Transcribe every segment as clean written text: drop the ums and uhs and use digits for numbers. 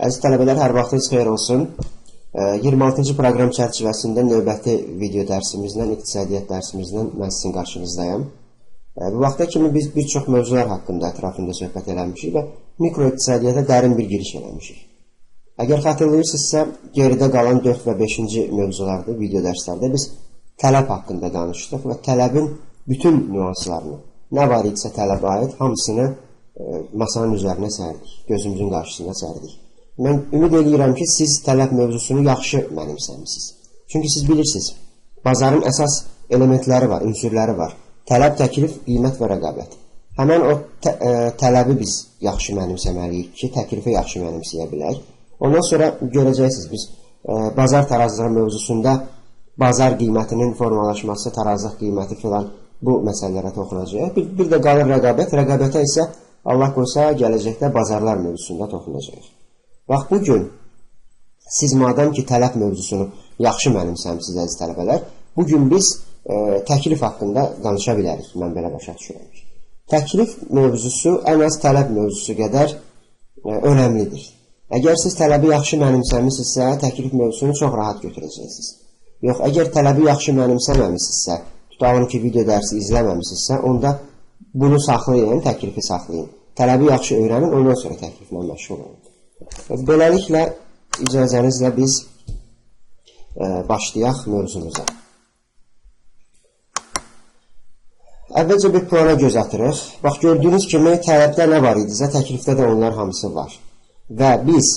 Əziz tələbələr, hər vaxtınız xeyir olsun. 26-cı proqram çərçivəsində növbəti video dərsimizlə, iqtisadiyyat dərsimizlə mən sizin qarşınızdayam. Bu vaxta kimi biz bir çox mövzular haqqında ətrafında söhbət eləmişik və mikroiqtisadiyyata dərin bir giriş eləmişik. Əgər xatırlayırsınızsa, geridə qalan 4 və 5-ci mövzularda, video dərslərdə biz tələb haqqında danışdıq və tələbin bütün nüanslarını, nə var idisə tələbə aid, hamısını masanın üzərinə sərdik, gözümüzün qarşısına sərdik. Mən ümid eləyirəm ki, siz tələb mövzusunu yaxşı mənimsəmisiniz. Çünki siz bilirsiniz, bazarın əsas elementləri var, ünsürləri var. Tələb, təklif, qiymət və rəqabət. Həmən o tələbi biz yaxşı mənimsəməliyik ki, təklifi yaxşı mənimsəyə bilək. Ondan sonra görəcəksiniz biz bazar tarazlığı mövzusunda bazar qiymətinin formalaşması, tarazlıq qiyməti filan bu məsələlərə toxunacağıq. Bir də qalır rəqabət. Rəqabətə isə Allah qoysa gələcəkdə bazarlar mövzusunda toxunacağıq. Bax, bu gün siz madam ki tələb mövzusunu yaxşı mənimsəmisiniz əziz tələbələr, bu gün biz təklif haqqında danışa bilərik. Mən belə başa düşürəm ki. Təklif mövzusu ən az tələb mövzusu qədər önəmlidir. Əgər siz tələbi yaxşı mənimsəmisinizsə, təklif mövzusunu çox rahat götürəcəksiniz. Yox, əgər tələbi yaxşı mənimsəməmisinizsə, tutalım ki, video dərsi izləməmisinizsə, onda bunu saxlayın, təklifi saxlayın. Tələbi yaxşı öyrənin, ondan sonra təkliflə məşğul olun. Beləliklə, icazənizlə biz başlayaq mövzumuza. Əvvəlcə bir plana göz atırıq. Bax, gördüyünüz kimi tələbdə nə var idisə, təklifdə də onlar hamısı var. Və biz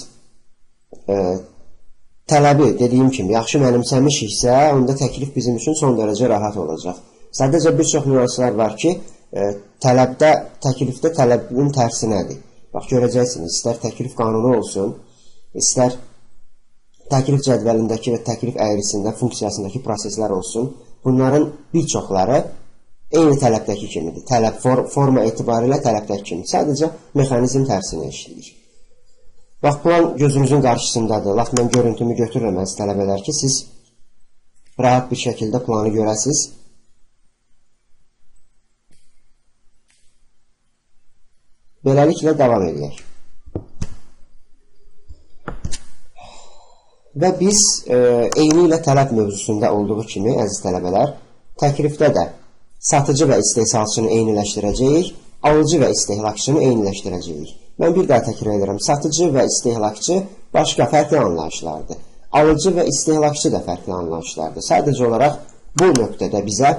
tələbi, dediyim kimi, yaxşı mənimsəmişiksə, onda təklif bizim üçün son dərəcə rahat olacaq. Sadəcə bir çox nüanslar var ki, tələbdə, təklifdə tələbin tərsinədir. Bax, görəcəksiniz, istər təklif qanunu olsun, istər təklif cədvəlindəki və təklif əyrisində, funksiyasındakı proseslər olsun, bunların bir çoxları eyni tələbdəki kimidir. Tələb forma etibarilə tələbdəki kimi. Sadəcə mexanizm tərsinə işləyir. Bax, plan gözümüzün qarşısındadır. Lap mən görüntümü götürürəm əziz tələbələr ki, siz rahat bir şəkildə planı görəsiniz. Beləliklə davam edək. Və biz eyni ilə tələb mövzusunda olduğu kimi, əziz tələbələr, təklifdə də satıcı və istehsalçını eyniləşdirəcəyik, alıcı və istehlakçını eyniləşdirəcəyik. Mən bir daha təkrar edirəm, satıcı və istehlakçı başqa fərqli anlayışlardır. Alıcı və istehlakçı da fərqli anlayışlardır. Sadəcə olaraq bu nöqtədə bizə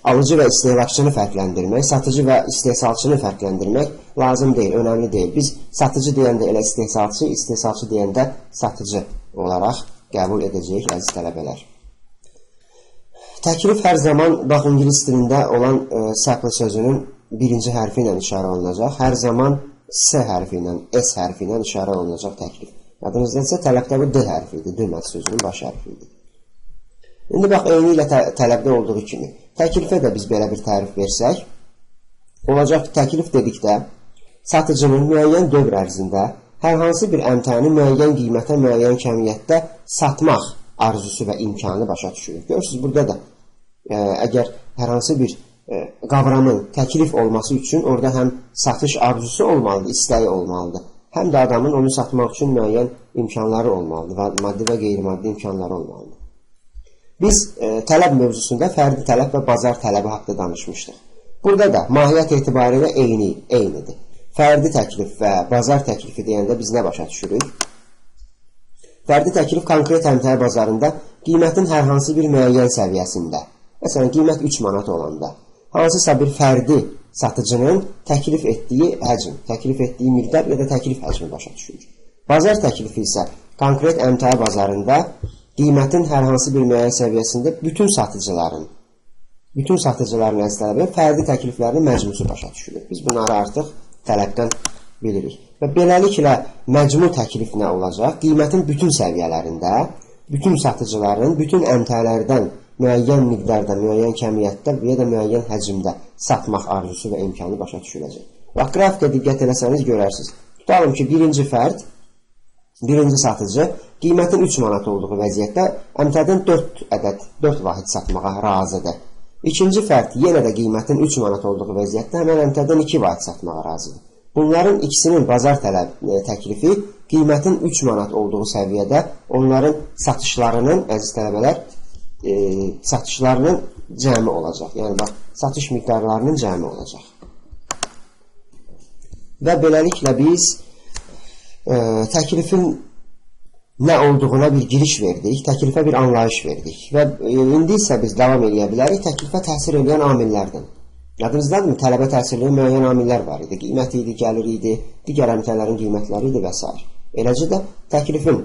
alıcı və istehlakçını fərqləndirmək, satıcı və istehsalçını fərqləndirmək lazım deyil, önəmli deyil. Biz satıcı deyəndə elə istehsalçı, istehsalçı deyəndə satıcı olaraq qəbul edəcəyik əziz tələbələr. Təklif hər zaman, bax, ingilis dilində olan supply sözünün birinci hərfi ilə işarə olunacaq. Hər zaman S hərfi ilə, S hərfi ilə işarə olunacaq təklif. Yadınızdadırsa, tələbdə bu D hərfi idi, demand sözünün baş hərfi idi. İndi bax, eyni ilə tələbdə olduğu kimi, təklifə də biz belə bir tərif versək, olacaq ki, təklif dedikdə, satıcının müəyyən dövr ərzində hər hansı bir əmtəni müəyyən qiymətə, müəyyən kəmiyyətdə satmaq arzusu və imkanı başa düşülür. Görürsünüz, burada da əgər hər hansı bir qavramın təklif olması üçün orada həm satış arzusu olmalıdır, istəyi olmalıdır, həm də adamın onu satmaq üçün müəyyən imkanları olmalıdır, maddi və qeyri-maddi imkanları olmalıdır. Biz tələb mövzusunda fərdi tələb və bazar tələbi haqqında danışmışdıq. Burada da mahiyyət etibarilə eynidir. Fərdi təklif və bazar təklifi deyəndə biz nə başa düşürük? Fərdi təklif konkret əmtəə bazarında qiymətin hər hansı bir müəyyən səviyyəsində, məsələn, qiymət 3 manat olanda, hansısa bir fərdi satıcının təklif etdiyi həcm, təklif etdiyi miqdar ya da təklif həcmi başa düşülür. Bazar təklifi isə konkret əmtəə bazarında qiymətin hər hansı bir müəyyən səviyyəsində bütün satıcıların əziz tələbələr fərdi təkliflərinin məcmusu başa düşülür. Biz bunları artıq tələbdən bilirik. Və beləliklə məcmu təklif nə olacaq? Qiymətin bütün səviyyələrində, bütün satıcıların, bütün əmtələrdən müəyyən miqdarda, müəyyən kəmiyyətdə və ya da müəyyən həcmdə satmaq arzusu və imkanı başa düşüləcək. Bax, qrafikə diqqət eləsəniz görərsiniz. Tutalım ki, birinci fərd, birinci satıcı qiymətin 3 manat olduğu vəziyyətdə əmtədən 4 ədəd, 4 vahid satmağa razıdır. İkinci fərd yenə də qiymətin 3 manat olduğu vəziyyətdə həmən əmtədən 2 vahid satmağa razıdır. Bunların ikisinin bazar təklifi qiymətin 3 manat olduğu səviyyədə onların satışlarının, əziz tələbələr, satışlarının cəmi olacaq. Yəni, bax, satış miqdarlarının cəmi olacaq. Və beləliklə biz təklifin nə olduğuna bir giriş verdik, təklifə bir anlayış verdik. Və indi isə biz davam eləyə bilərik təklifə təsir edən amillərdən. Yadınızdadırmı? Tələbə təsir edən müəyyən amillər var idi. Qiymət idi, gəlir idi, digər əmtələrin qiymətləri idi və s. Eləcə də təklifin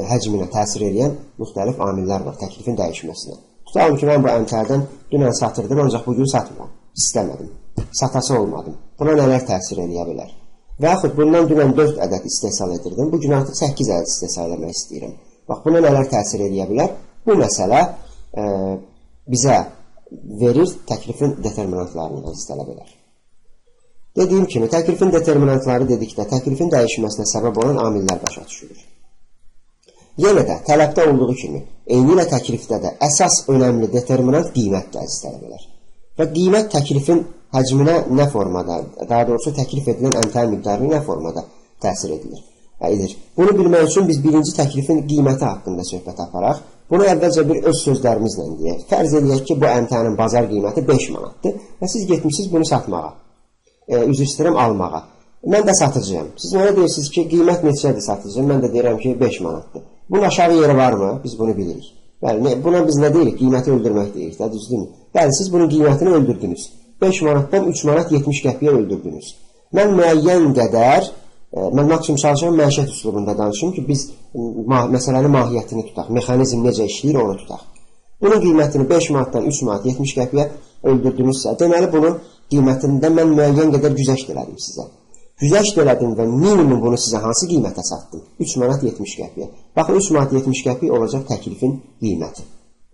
həcminə təsir edən müxtəlif amillər var, təklifin dəyişməsinə. Tutalım ki, mən bu əmtədən dünən satırdım, ancaq bugün satmıram, istəmədim, satası olmadım. Buna nələr təsir eləyə bilər? Və yaxud bundan dünən 4 ədəd istehsal edirdim, bugün artıq 8 ədəd istehsal eləmək istəyirəm. Bax, buna nələr təsir eləyə bilər? Bu məsələ bizə verir təklifin determinantlarını, əziz tələbələr. Dediyim kimi, təklifin determinantları dedikdə təklifin dəyişməsinə səbəb olan amillər başa düşülür. Yenə də tələbdə olduğu kimi, eynilə təklifdə də əsas önəmli determinant qiymətdir, əziz tələbələr. Və qiymət təklifin həcminə nə formada, daha doğrusu təklif edilən əmtəə miqdarına nə formada təsir edir. Bunu bilmək üçün biz birinci təklifin qiyməti haqqında söhbət aparaq. Bunu əvvəlcə bir öz sözlərimizlə deyək. Fərz eləyək ki, bu əmtənin bazar qiyməti 5 manatdır və siz getmişsiniz bunu satmağa, üzr istəyirəm, almağa. Mən də satıcıyam. Siz mənə deyirsiniz ki, qiymət neçədir satıcı? Mən də deyirəm ki, 5 manatdır. Bunun aşağı yeri varmı? Biz bunu bilirik. Bəli, buna biz nə deyirik? Qiyməti öldürmək deyirik də, düzdürmü? Bəli, siz bunun qiymətini öldürdünüz. 5 manatdan 3 manat 70 qəpiyə öldürdünüz. Mən müəyyən qədər, mən maksimum çalışıram məişət üslubunda danışım ki, biz məsələnin mahiyyətini tutaq, mexanizm necə işləyir onu tutaq. Bunun qiymətini 5 manatdan 3 manat 70 qəpiyə öldürdünüzsə, deməli bunun qiymətində mən müəyyən qədər güzəşt elədim sizə. Güzəşt elədim və minimum bunu sizə hansı qiymətə satdım? 3 manat 70 qəpiyə. Baxın, 3 manat 70 qəpiyə olacaq təklifin qiyməti.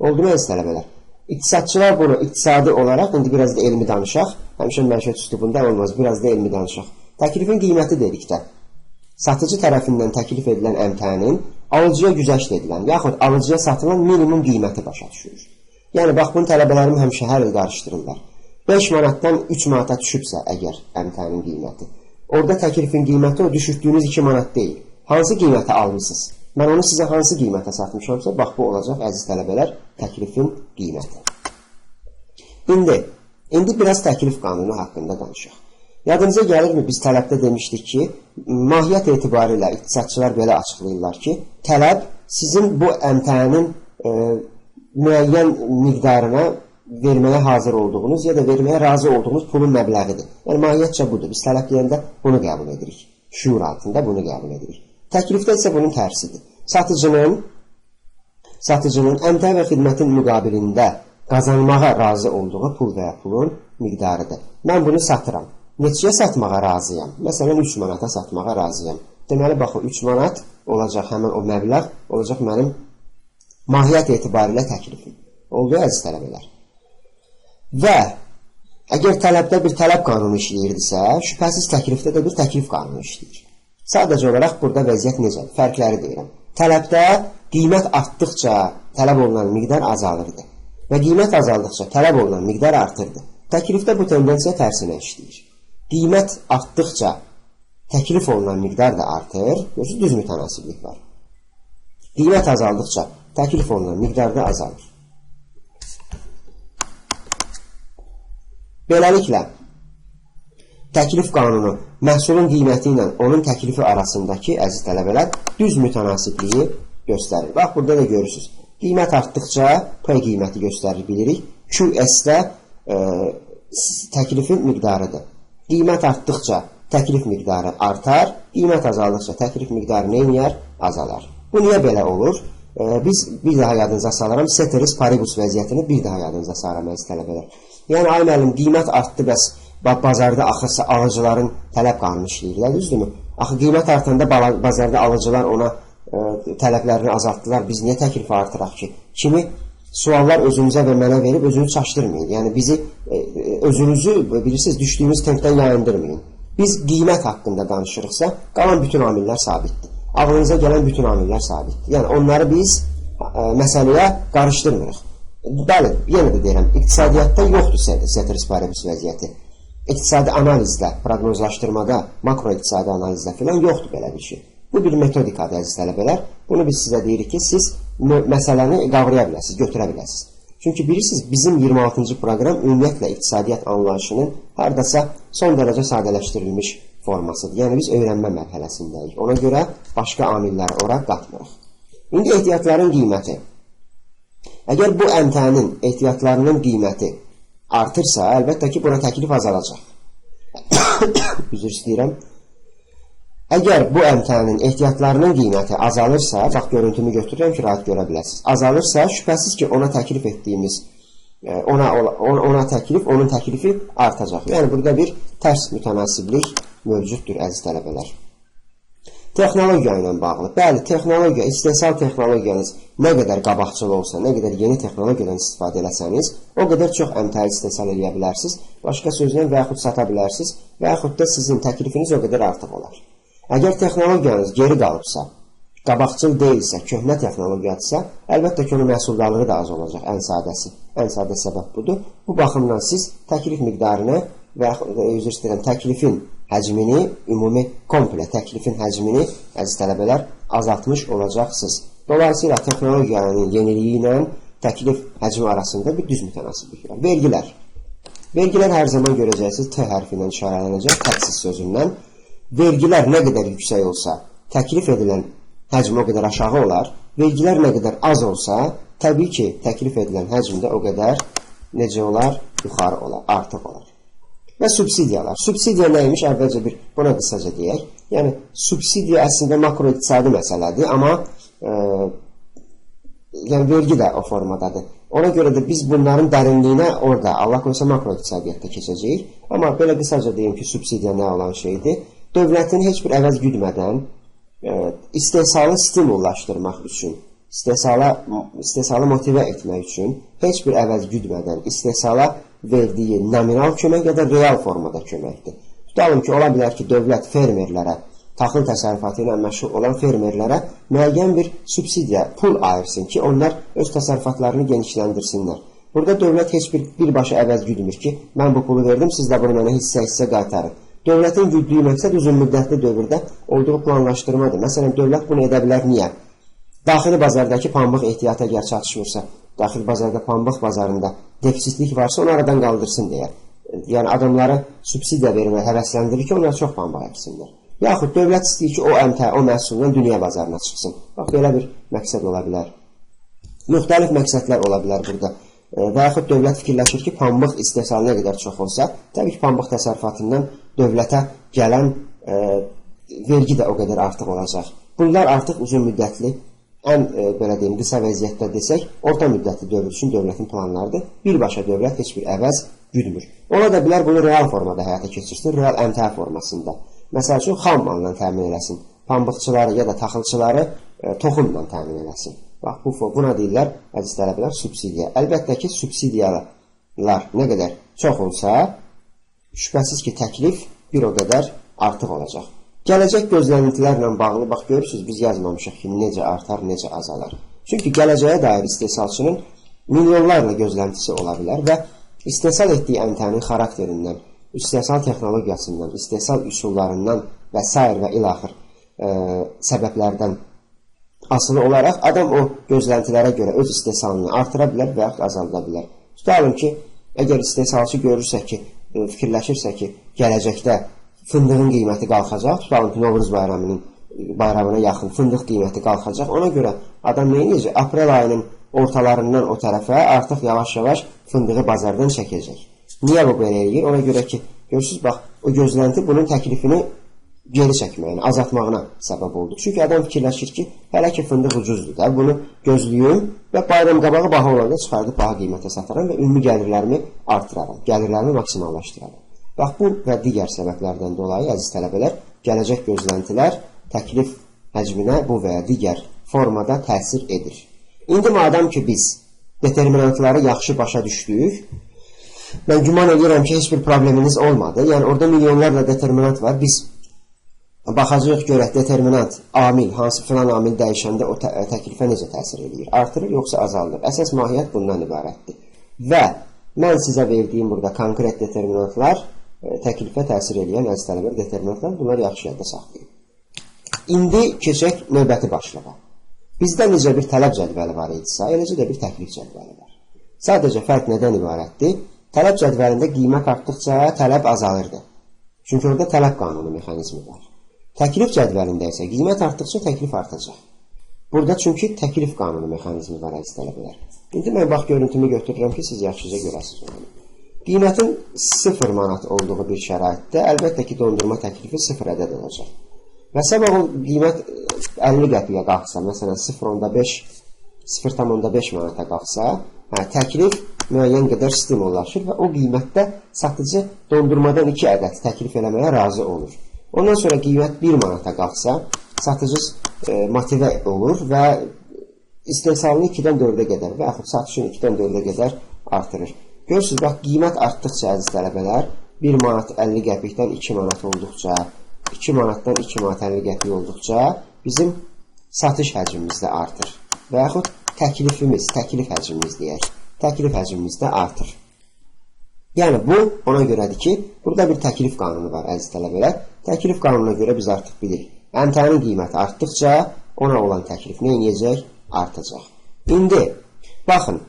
Oldu mu, əziz tələbələr? İqtisadçılar bunu iqtisadi olaraq, indi biraz da elmi danışaq, həmişə məişət üslubunda olmaz, biraz da elmi danışaq. Təklifin qiyməti dedikdə, satıcı tərəfindən təklif edilən əmtənin alıcıya güzəşt edilən, yaxud alıcıya satılan minimum qiyməti başa düşülür. Yəni, bax, bunu tələbələrim həmişə hər il qarışdırırlar. 5 manatdan 3 manata düşübsə əgər əmtənin qiyməti, orada təklifin qiyməti o düşürtdüyünüz 2 manat deyil. Hansı qiymətə almışsınız? Mən onu sizə hansı qiymətə satmışamsa, bax, bu olacaq, əziz tələbələr, təklifin qiyməti. İndi biraz təklif qanunu haqqında danışaq. Yadınıza gəlirmi, biz tələbdə demişdik ki, mahiyyət etibarilə iqtisadçılar belə açıqlayırlar ki, tələb sizin bu əmtənin müəyyən miqdarına verməyə hazır olduğunuz ya da verməyə razı olduğunuz pulun məbləğidir. Yəni, mahiyyətcə budur. Biz tələb deyəndə bunu qəbul edirik. Şüur altında bunu qəbul edirik. Təklifdə isə bunun tərsidir. Satıcının əmtə və xidmətin müqabilində qazanmağa razı olduğu pul və ya pulun miqdarıdır. Mən bunu satıram. Neçəyə satmağa razıyam? Məsələn, 3 manata satmağa razıyam. Deməli, bax, o 3 manat olacaq həmin o məbləğ, olacaq mənim mahiyyət etibarilə təklifim. Oldu, əziz tələbələr. Və əgər tələbdə bir tələb qanunu işləyirdisə, şübhəsiz təklifdə də bir təklif qanunu işləyir. Sadəcə olaraq burada vəziyyət necədir? Fərqləri deyirəm. Tələbdə qiymət artdıqca tələb olunan miqdar azalırdı və qiymət azaldıqca tələb olunan miqdar artırdı. Təklifdə bu tendensiya tərsinə işləyir. Qiymət artdıqca təklif olunan miqdar da artır. Görürsünüz, düz mütənasiblik var. Qiymət azaldıqca təklif olunan miqdar da azalır. Beləliklə, təklif qanunu məhsulun qiyməti ilə onun təklifi arasındakı, əziz tələbələr, düz mütənasibliyi göstərir. Bax, burada da görürsünüz. Qiymət artdıqca P qiyməti göstərir, bilirik. QS-də təklifin miqdarıdır. Qiymət artdıqca təklif miqdarı artar, qiymət azaldıqca təklif miqdarı nə eləyər? Azalar. Bu niyə belə olur? Biz bir daha yadınıza salıram, ceteris paribus vəziyyətini bir daha yadınıza salıram, əziz tələbələr. Yəni, ay müəllim, qiymət artdı, bəs bazarda axırsa alıcıların tələb qanunu işləyirlər, düzdürmü? Axı, qiymət artanda bazarda alıcılar ona tələblərini azaltdılar, biz niyə təklifi artıraq ki? Kimi suallar özünüzə və mənə verib özünüzü çaşdırmayın. Yəni, bizi, özünüzü, bilirsiniz, düşdüyümüz tempdən yayındırmayın. Biz qiymət haqqında danışırıqsa, qalan bütün amillər sabitdir. Ağlınıza gələn bütün amillər sabitdir. Yəni, onları biz məsələyə qarışdırmırıq. Bəli, yenə də deyirəm, iqtisadiyyatda yoxdur ceteris paribus vəziyyəti. İqtisadi analizdə, proqnozlaşdırmada, makroiqtisadi analizdə filan yoxdur belə bir şey. Bu bir metodikadır, əziz tələbələr. Bunu biz sizə deyirik ki, siz məsələni qavraya biləsiniz, götürə biləsiniz. Çünki bilirsiniz, bizim 26-cı proqram ümumiyyətlə iqtisadiyyat anlayışının hardasa son dərəcə sadələşdirilmiş formasıdır. Yəni biz öyrənmə mərhələsindəyik. Ona görə başqa amilləri ora qatmırıq. İndi ehtiyatların qiyməti. Əgər bu əmtənin ehtiyatlarının qiyməti artırsa, əlbəttə ki, buna təklif azalacaq. Üzr istəyirəm. Əgər bu əmtənin ehtiyatlarının qiyməti azalırsa, bax görüntümü götürürəm ki, rahat görə biləsiniz. Azalırsa, şübhəsiz ki, ona təklif etdiyimiz, ona təklif, onun təklifi artacaq. Yəni burada bir tərs mütənasiblik mövcuddur, əziz tələbələr. Texnologiya ilə bağlı. Bəli, texnologiya, istehsal texnologiyanız nə qədər qabaqcıl olsa, nə qədər yeni texnologiyadan istifadə eləsəniz, o qədər çox əmtəli istehsal eləyə bilərsiniz. Başqa sözlə və yaxud sata bilərsiniz və yaxud da sizin təklifiniz o qədər artıq olar. Əgər texnologiyanız geri qalıbsa, qabaqcıl deyilsə, köhnə texnologiyadırsa, əlbəttə ki, onun məhsuldarlığı da az olacaq, ən sadəsi. Ən sadə səbəb budur. Bu baxımdan siz təklif miqdarını və yaxud üzr istəyirəm, təklifin həcmini, ümumi komplə təklifin həcmini, əziz tələbələr, azaltmış olacaqsınız. Dolayısıyla texnologiyanın yeniliyi ilə təklif həcmi arasında bir düz mütənasiblik var. Vergilər. Vergilər hər zaman görəcəksiniz T hərfi ilə işarələnəcək, taxes sözündən. Vergilər nə qədər yüksək olsa, təklif edilən həcm o qədər aşağı olar. Vergilər nə qədər az olsa, təbii ki, təklif edilən həcm də o qədər necə olar? Yuxarı olar, artıq olar. Və subsidiyalar. Subsidiya nəymiş? Əvvəlcə bir buna qısaca deyək. Yəni, subsidiya əslində makroiqtisadi məsələdir, amma yəni vergi də o formadadır. Ona görə də biz bunların dərinliyinə orada, Allah qoysa, makroiqtisadiyyatda keçəcəyik. Amma belə qısaca deyim ki, subsidiya nə olan şeydir? Dövlətin heç bir əvəz güdmədən istehsalı stimullaşdırmaq üçün, istehsalı motivə etmək üçün heç bir əvəz güdmədən istehsala verdiyi nominal kömək ya da real formada köməkdir. Tutalım ki, ola bilər ki, dövlət fermerlərə, taxıl təsərrüfatı ilə məşğul olan fermerlərə müəyyən bir subsidiya, pul ayırsın ki, onlar öz təsərrüfatlarını genişləndirsinlər. Burada dövlət heç bir birbaşa əvəz güdmür ki, mən bu pulu verdim, siz də bunu mənə hissə-hissə qaytarın. Dövlətin güddüyü məqsəd uzun müddətli dövrdə olduğu planlaşdırmadır. Məsələn, dövlət bunu edə bilər. Niyə? Daxili bazardakı pambıq ehtiyatı əgər çatışmırsa, daxili bazarda, pambıq bazarında defisitlik varsa, onu aradan qaldırsın deyə. Yəni, adamlara subsidiya verməyə həvəsləndirir ki, onlar çox pambıq əksinlər. Yaxud dövlət istəyir ki, o əmtə, o məhsulla dünya bazarına çıxsın. Bax, belə bir məqsəd ola bilər. Müxtəlif məqsədlər ola bilər burada. Və yaxud dövlət fikirləşir ki, pambıq istehsalı nə qədər çox olsa, təbii ki, pambıq təsərrüfatından dövlətə gələn vergi də o qədər artıq olacaq. Bunlar artıq uzun müddətli, ən belə deyim, qısa vəziyyətdə desək, orta müddətli dövr üçün dövlətin planlarıdır. Birbaşa dövlət heç bir əvəz güdmür. Ola da bilər bunu real formada həyata keçirsin, real əmtəə formasında. Məsəl üçün, xam malla təmin eləsin, pambıqçıları ya da taxılçıları toxumla təmin eləsin. Bax, buna deyirlər, əziz tələbələr, subsidiya. Əlbəttə ki, subsidiyalar nə qədər çox olsa, şübhəsiz ki, təklif bir o qədər artıq olacaq. Gələcək gözləntilərlə bağlı, bax, görürsünüz, biz yazmamışıq ki, necə artar, necə azalar. Çünki gələcəyə dair istehsalçının milyonlarla gözləntisi ola bilər və istehsal etdiyi əmtənin xarakterindən, istehsal texnologiyasından, istehsal üsullarından və sair və ilaxır səbəblərdən asılı olaraq adam o gözləntilərə görə öz istehsalını artıra bilər və yaxud azalda bilər. Tutalım ki, əgər istehsalçı görürsə ki, fikirləşirsə ki, gələcəkdə fındığın qiyməti qalxacaq, tutalım ki, Novruz bayramına yaxın fındıq qiyməti qalxacaq. Ona görə adam nə edəcək? Aprel ayının ortalarından o tərəfə artıq yavaş-yavaş fındığı bazardan çəkəcək. Niyə bu belə eləyir? Ona görə ki, görürsünüz, bax, o gözlənti bunun təklifini geri çəkməyinə, azaltmağına səbəb oldu. Çünki adam fikirləşir ki, hələ ki fındıq ucuzdur da, bunu gözləyim və bayram qabağı baha olanda çıxardıb baha qiymətə sataram və ümumi gəlirlərimi artıraram, gəlirlərimi maksimallaşdıraram. Bax, bu və digər səbəblərdən dolayı, əziz tələbələr, gələcək gözləntilər təklif həcminə bu və ya digər formada təsir edir. İndi madam ki, biz determinantları yaxşı başa düşdük, mən güman edirəm ki, heç bir probleminiz olmadı. Yəni, orada milyonlarla determinant var. Biz baxacağıq görək determinant, amil, hansı filan amil dəyişəndə o təklifə necə təsir eləyir? Artırır yoxsa azaldır? Əsas mahiyyət bundan ibarətdir. Və mən sizə verdiyim burada konkret determinantlar təklifə təsir eləyən əziz tələbələr determinantlar, bunları yaxşı yadda saxlayın. İndi keçək növbəti başlığa. Bizdə necə bir tələb cədvəli var idisə, eləcə də bir təklif cədvəli var. Sadəcə fərq nədən ibarətdir? Tələb cədvəlində qiymət artdıqca tələb azalırdı. Çünki orada tələb qanunu mexanizmi var. Təklif cədvəlində isə qiymət artdıqca təklif artacaq. Burada çünki təklif qanunu mexanizmi var əziz tələbələr. İndi mən bax görüntümü götürürəm ki, siz yaxşıca görəsiniz onu. Qiymətin 0 manat olduğu bir şəraitdə əlbəttə ki, dondurma təklifi 0 ədəd olacaq. Və sabah o qiymət 50 qəpiyə qalxsa, məsələn 0,5 0,5 manata qalxsa, təklif müəyyən qədər stimullaşır və o qiymətdə satıcı dondurmadan 2 ədəd təklif eləməyə razı olur. Ondan sonra qiymət 1 manata qalxsa, satıcı motivə olur və istehsalını 2-dən 4-ə qədər və yaxud satışını 2-dən 4-ə qədər artırır. Görürsünüz, bax, qiymət artdıqca əziz tələbələr, 1 manat 50 qəpikdən 2 manat olduqca, 2 manatdan 2 manat 50 qəpik olduqca bizim satış həcmimiz də artır. Və yaxud təklifimiz, təklif həcmimiz deyək, təklif həcmimiz də artır. Yəni bu ona görədir ki, burada bir təklif qanunu var əziz tələbələr. Təklif qanununa görə biz artıq bilirik. Əmtənin qiyməti artdıqca ona olan təklif nə edəcək? Artacaq. İndi baxın,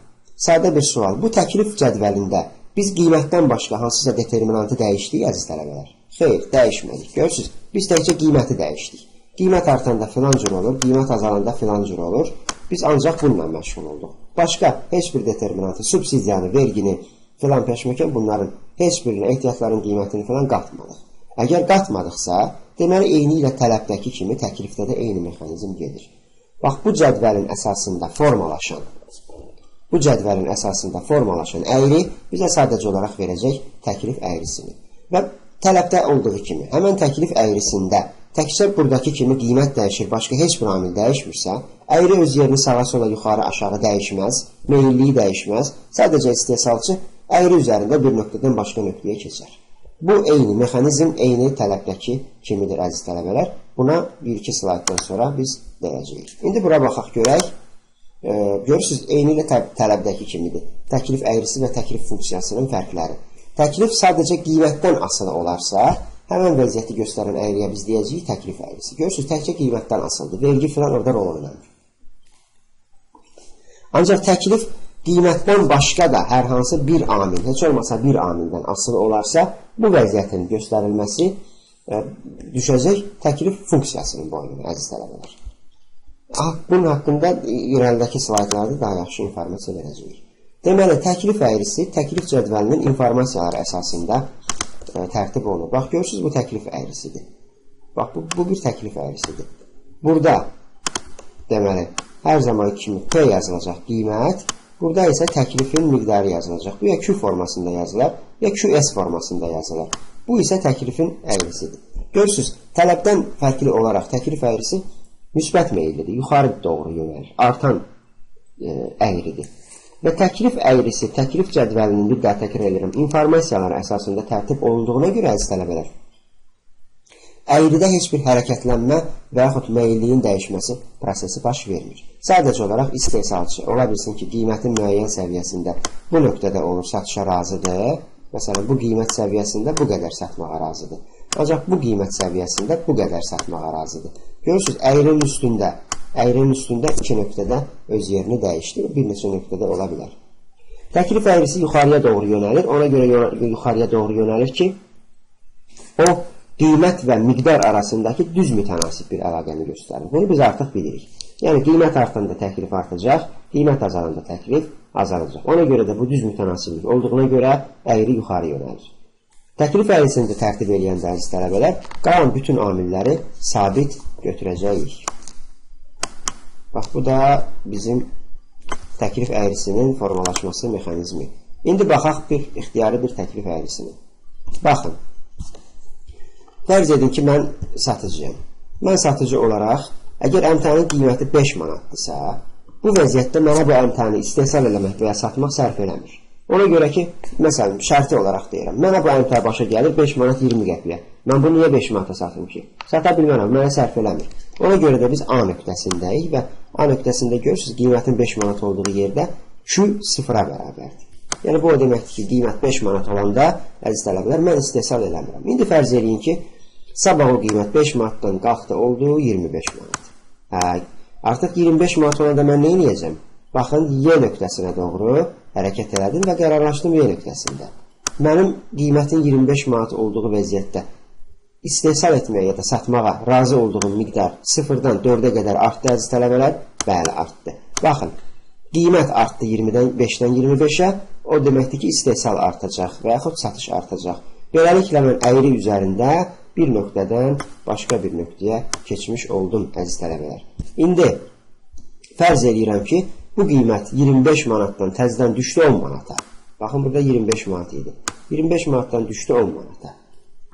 sadə bir sual. Bu təklif cədvəlində biz qiymətdən başqa hansısa determinantı dəyişdik əziz tələbələr? Xeyr, dəyişmədik. Görürsünüz, biz təkcə qiyməti dəyişdik. Qiymət artanda filan cür olur, qiymət azalanda filan cür olur. Biz ancaq bununla məşğul olduq. Başqa heç bir determinantı, subsidiyanı, vergini filan peşməkən bunların heç birinə, ehtiyatların qiymətini filan qatmadıq. Əgər qatmadıqsa, deməli eyni ilə tələbdəki kimi təklifdə də eyni mexanizm gedir. Bax, bu cədvəlin əsasında formalaşan, əyri bizə sadəcə olaraq verəcək təklif əyrisini. Və tələbdə olduğu kimi, həmən təklif əyrisində təkcə buradakı kimi qiymət dəyişir, başqa heç bir amil dəyişmirsə, əyri öz yerini sağa sola, yuxarı, aşağı dəyişməz, meyilliyi dəyişməz, sadəcə istehsalçı əyri üzərində bir nöqtədən başqa nöqtəyə keçər. Bu eyni mexanizm, eyni tələbdəki kimidir əziz tələbələr. Buna bir-iki slayddan sonra biz dəyəcəyik. İndi bura baxaq görək. Görürsünüz, eyni ilə tələbdəki kimidir. Təklif əyrisi və təklif funksiyasının fərqləri. Təklif sadəcə qiymətdən asılı olarsa, həmən vəziyyəti göstərən əyriyə biz deyəcəyik təklif əyrisi. Görürsünüz, təkcə qiymətdən asılıdır. Vergi filan orada rol oynamır. Ancaq təklif qiymətdən başqa da hər hansı bir amil, heç olmasa bir amildən asılı olarsa, bu vəziyyətin göstərilməsi düşəcək təklif funksiyasının boynuna, əziz tələbələr. Bunun haqqında irəlidəki slaydlarda daha yaxşı informasiya verəcəyik. Deməli, təklif əyrisi təklif cədvəlinin informasiyaları əsasında tərtib olunur. Bax, görürsünüz, bu təklif əyrisidir. Bax, bu bir təklif əyrisidir. Burada, deməli, hər zaman kimi P yazılacaq qiymət, burada isə təklifin miqdarı yazılacaq. Bu ya Q formasında yazılar, ya QS formasında yazılar. Bu isə təklifin əyrisidir. Görürsünüz, tələbdən fərqli olaraq təklif əyrisi müsbət meyillidir, yuxarı doğru yönəlir, artan əyridir. Və təklif əyrisi, təklif cədvəlinin, bir daha təkrar edirəm, informasiyaları əsasında tərtib olunduğuna görə əziz tələbələr, əyridə heç bir hərəkətlənmə və yaxud meyilliyin dəyişməsi prosesi baş vermir. Sadəcə olaraq istehsalçı, ola bilsin ki, qiymətin müəyyən səviyyəsində bu nöqtədə olur, satışa razıdır. Məsələn, bu qiymət səviyyəsində bu qədər satmağa razıdır. Ancaq bu qiymət səviyyəsində bu qədər satmağa razıdır. Görürsünüz, əyrinin üstündə iki nöqtədə öz yerini dəyişdi. Bir neçə nöqtədə ola bilər. Təklif əyrisi yuxarıya doğru yönəlir. Ona görə yuxarıya doğru yönəlir ki, o qiymət və miqdar arasındakı düz mütənasib bir əlaqəni göstərir. Bunu biz artıq bilirik. Yəni, qiymət artanda təklif artacaq, qiymət azalanda təklif azalacaq. Ona görə də bu düz mütənasiblik olduğuna görə əyri yuxarı yönəlir. Təklif əyrisini də tərtib eləyəndə əziz tələbələr, qalan bütün amilləri sabit götürəcəyik. Bax, bu da bizim təklif əyrisinin formalaşması mexanizmi. İndi baxaq bir ixtiyari bir təklif əyrisinə. Baxın, fərz edin ki, mən satıcıyam. Mən satıcı olaraq, əgər əmtənin qiyməti 5 manatdırsa, bu vəziyyətdə mənə bu əmtəni istehsal eləmək və ya satmaq sərf eləmir. Ona görə ki, məsələn, şərti olaraq deyirəm, mənə bu əmtə başa gəlir 5 manat 20 qəpiyə. Mən bunu niyə 5 manata satım ki? Sata bilmərəm, mənə sərf eləmir. Ona görə də biz A nöqtəsindəyik və A nöqtəsində görürsünüz, qiymətin 5 manat olduğu yerdə Q sıfıra bərabərdir. Yəni bu o deməkdir ki, qiymət 5 manat olanda, əziz tələbələr, mən istehsal eləmirəm. İndi fərz eləyin ki, sabah o qiymət 5 manatdan qalxdı, oldu 25 manat. Hə, artıq 25 manat olanda mən nə edəcəm? Baxın, Y nöqtəsinə doğru hərəkət elədim və qərarlaşdım Y nöqtəsində. Mənim qiymətin 25 manat olduğu vəziyyətdə istehsal etməyə ya da satmağa razı olduğum miqdar 0-dan 4-ə qədər artdı, əziz tələbələr? Bəli, artdı. Baxın, qiymət artdı 20-dən 5-dən 25-ə, o deməkdir ki, istehsal artacaq və yaxud satış artacaq. Beləliklə, mən əyri üzərində bir nöqtədən başqa bir nöqtəyə keçmiş oldum, əziz tələbələr. İndi fərz eləyirəm ki, bu qiymət 25 manatdan təzədən düşdü 10 manata. Baxın, burada 25 manat idi. 25 manatdan düşdü 10 manata.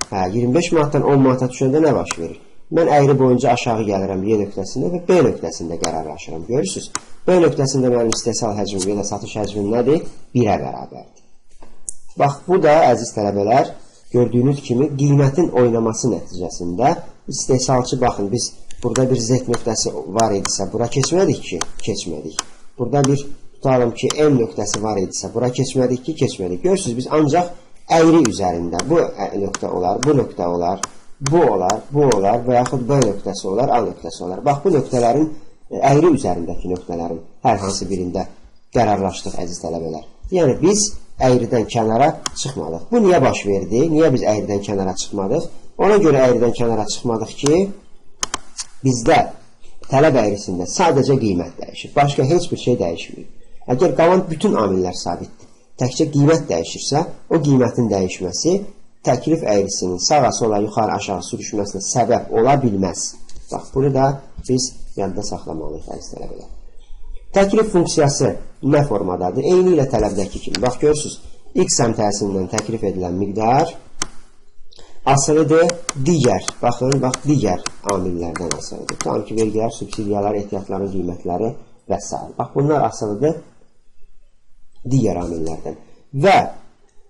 Hə, 25 manatdan 10 manata düşəndə nə baş verir? Mən əyri boyunca aşağı gəlirəm Y nöqtəsində və B nöqtəsində qərarlaşıram. Görürsünüz? B nöqtəsində mənim istehsal həcmim ya da satış həcmim nədir? 1-ə bərabərdir. Bax, bu da, əziz tələbələr, gördüyünüz kimi qiymətin oynaması nəticəsində istehsalçı, baxın, biz burada bir Z nöqtəsi var idisə, bura keçmədik ki, keçmədik. Burada bir, tutalım ki, M nöqtəsi var idisə, bura keçmədik ki, keçmədik. Görürsünüz, biz ancaq əyri üzərində bu nöqtə olar, bu nöqtə olar, bu olar, bu olar və yaxud B nöqtəsi olar, A nöqtəsi olar. Bax, bu nöqtələrin, əyri üzərindəki nöqtələrin hər hansı birində qərarlaşdıq, əziz tələbələr. Yəni, biz əyridən kənara çıxmadıq. Bu niyə baş verdi? Niyə biz əyridən kənara çıxmadıq? Ona görə əyridən kənara çıxmadıq ki, bizdə tələb əyrisində sadəcə qiymət dəyişir. Başqa heç bir şey dəyişmir. Əgər qalan bütün amillər sabitdir, təkcə qiymət dəyişirsə, o qiymətin dəyişməsi təklif əyrisinin sağa sola, yuxarı aşağı sürüşməsinə səbəb ola bilməz. Bax, bunu da biz yadda saxlamalıyıq, əziz tələbələr. Təklif funksiyası nə formadadır? Eyni ilə tələbdəki kimi. Bax, görürsünüz, X əmtəsindən təklif edilən miqdar asılıdır digər, baxın, bax, digər amillərdən asılıdır. Tutalım ki, vergilər, subsidiyalar, ehtiyatların qiymətləri və s. Bax, bunlar asılıdır digər amillərdən. Və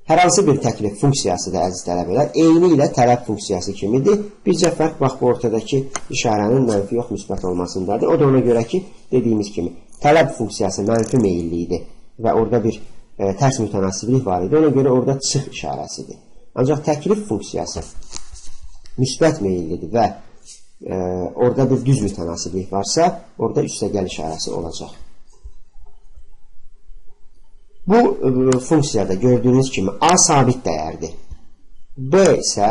hər hansı bir təklif funksiyası da, əziz tələbələr, eyni ilə tələb funksiyası kimidir. Bircə fərq, bax, bu ortadakı işarənin mənfi yox, müsbət olmasındadır. O da ona görə ki, dediyimiz kimi, tələb funksiyası mənfi meyilli idi və orada bir tərs mütənasiblik var idi. Ona görə orada çıx işarəsidir. Ancaq təklif funksiyası müsbət meyillidir və orada bir düz mütənasiblik varsa, orada üstəgəl işarəsi olacaq. Bu funksiyada gördüyünüz kimi A sabit dəyərdir. B isə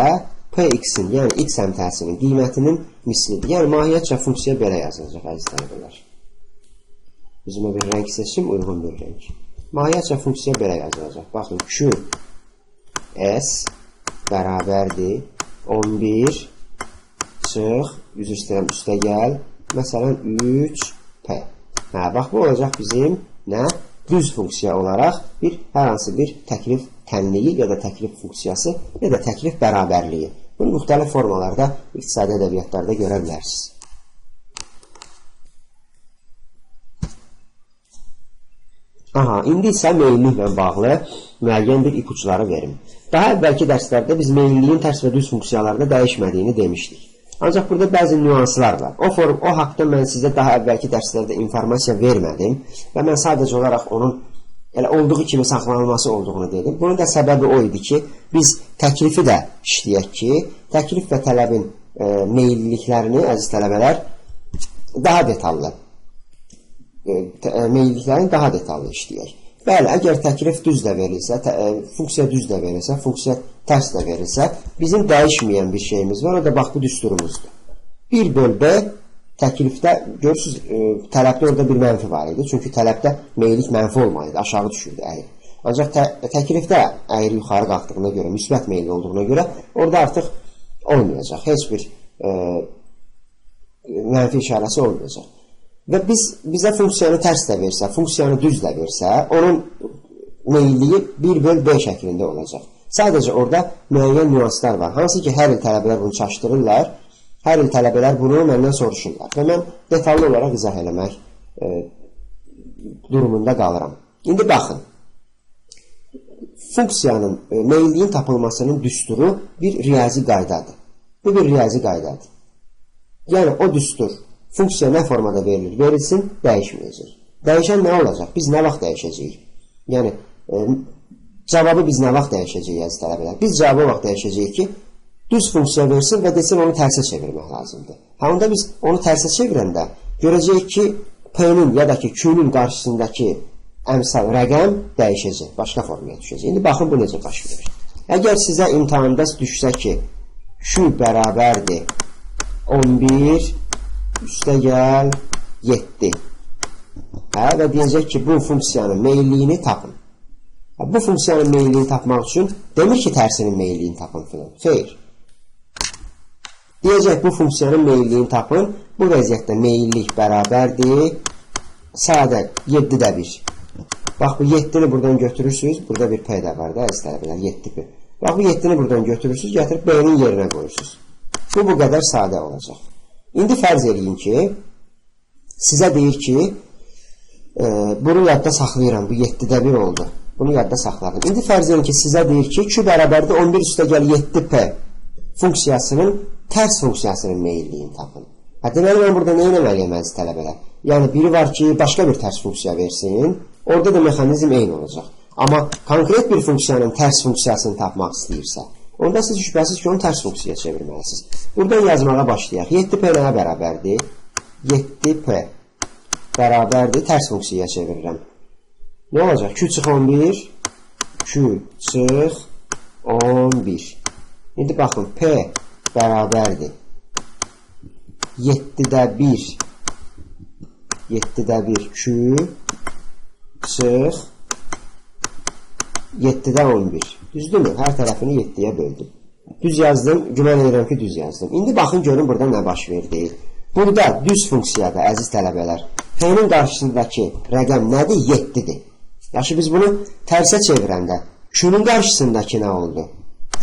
Px-in, yəni X əmtəsinin qiymətinin mislidir. Yəni, mahiyyətcə funksiya belə yazılacaq, əziz tələbələr. Bizimə bir rəng seçim, uyğun bir rəng. Mahiyyətcə funksiya belə yazılacaq. Baxın, Q S bərabərdir 11 çıx, üzr istəyirəm, üstəgəl, məsələn, 3P. Hə, bax, bu olacaq bizim nə? Düz funksiya olaraq bir hər hansı bir təklif tənliyi ya da təklif funksiyası ya da təklif bərabərliyi. Bunu müxtəlif formalarda iqtisadi ədəbiyyatlarda görə bilərsiniz. Aha, indi isə meyilliklə bağlı müəyyən bir ipuçları verim. Daha əvvəlki dərslərdə biz meyilliyin tərs və düz funksiyalarda dəyişmədiyini demişdik. Ancaq burada bəzi nüanslar var. O haqda mən sizə daha əvvəlki dərslərdə informasiya vermədim və mən sadəcə olaraq onun elə olduğu kimi saxlanılması olduğunu dedim. Bunun da səbəbi o idi ki, biz təklifi də işləyək ki, təklif və tələbin meyilliklərini, əziz tələbələr, daha detallı meyilliklərini daha detallı işləyək. Bəli, əgər təklif düz də verilsə, funksiya düz də verilsə, funksiya tərs də verilsə, bizim dəyişməyən bir şeyimiz var, o da bax bu düsturumuzdur. 1 böl B təklifdə, görürsünüz, tələbdə orada bir mənfi var idi. Çünki tələbdə meyillik mənfi olmalıydı, aşağı düşürdü əyri. Ancaq təklifdə əyri yuxarı qalxdığına görə, müsbət meyilli olduğuna görə orada artıq olmayacaq. Heç bir mənfi işarəsi olmayacaq. Və bizə funksiyanı tərs də versə, funksiyanı düz də versə, onun meyilliyi 1 böl B şəklində olacaq. Sadəcə orada müəyyən nüanslar var. Hansı ki, hər il tələbələr bunu çaşdırırlar, hər il tələbələr bunu məndən soruşurlar. Və mən detallı olaraq izah eləmək durumunda qalıram. İndi baxın, funksiyanın, meyilliyin tapılmasının düsturu bir riyazi qaydadır. Bu bir riyazi qaydadır. Yəni, o düstur, funksiya nə formada verilir, verilsin, dəyişməyəcək. Dəyişən nə olacaq? Biz nə vaxt dəyişəcəyik? Yəni, Cavabı biz nə vaxt dəyişəcəyik, əziz tələbələr? Biz cavabı o vaxt dəyişəcəyik ki, düz funksiya versin və desin onu tərsə çevirmək lazımdır. Ha, onda biz onu tərsə çevirəndə görəcəyik ki, P-nin ya da ki, Q-nün qarşısındakı əmsal rəqəm dəyişəcək, başqa formaya düşəcək. İndi baxın, bu necə baş verir. Əgər sizə imtahanda düşsə ki, Q bərabərdir 11 üstə gəl 7. Hə, və deyəcək ki, bu funksiyanın meyilliyini tapın. Hə, bu funksiyanın meyilliyini tapmaq üçün demir ki, tərsinin meyilliyini tapın filan. Xeyr. Deyəcək, bu funksiyanın meyilliyini tapın. Bu vəziyyətdə meyillik bərabərdir sadə 7-də 1. Bax, bu 7-ni buradan götürürsünüz. Burada bir P də var da, əziz tələbələr, 7P. Bax, bu 7-ni buradan götürürsünüz, gətirib B-nin yerinə qoyursunuz. Bu qədər sadə olacaq. İndi fərz eləyin ki, sizə deyir ki, bunu yadda saxlayıram, bu 7-də 1 oldu. Bunu yadda saxladım. İndi fərz eləyin ki, sizə deyir ki, Q bərabərdir 11 üstə gəl 7P funksiyasının tərs funksiyasının meyilliyini tapın. Hə, deməli, mən burada nə etməliyəm, əziz tələbələr? Yəni, biri var ki, başqa bir tərs funksiya versin, orada da mexanizm eyni olacaq. Amma konkret bir funksiyanın tərs funksiyasını tapmaq istəyirsə, onda siz şübhəsiz ki, onu tərs funksiyaya çevirməlisiniz. Buradan yazmağa başlayaq. 7P nəyə bərabərdir? 7P bərabərdir, tərs funksiyaya çevirirəm. Nə olacaq? Q çıx 11, Q çıx 11. İndi baxın, P bərabərdir 7-də 1, 7-də 1 Q çıx 7-də 11. Düzdürmü? Hər tərəfini 7-yə böldüm. Düz yazdım, güman edirəm ki, düz yazdım. İndi baxın, görün burada nə baş verdi. Burada düz funksiyada, əziz tələbələr, P-nin qarşısındakı rəqəm nədir? 7-dir. Yaxşı, biz bunu tərsə çevirəndə Q-nun qarşısındakı nə oldu?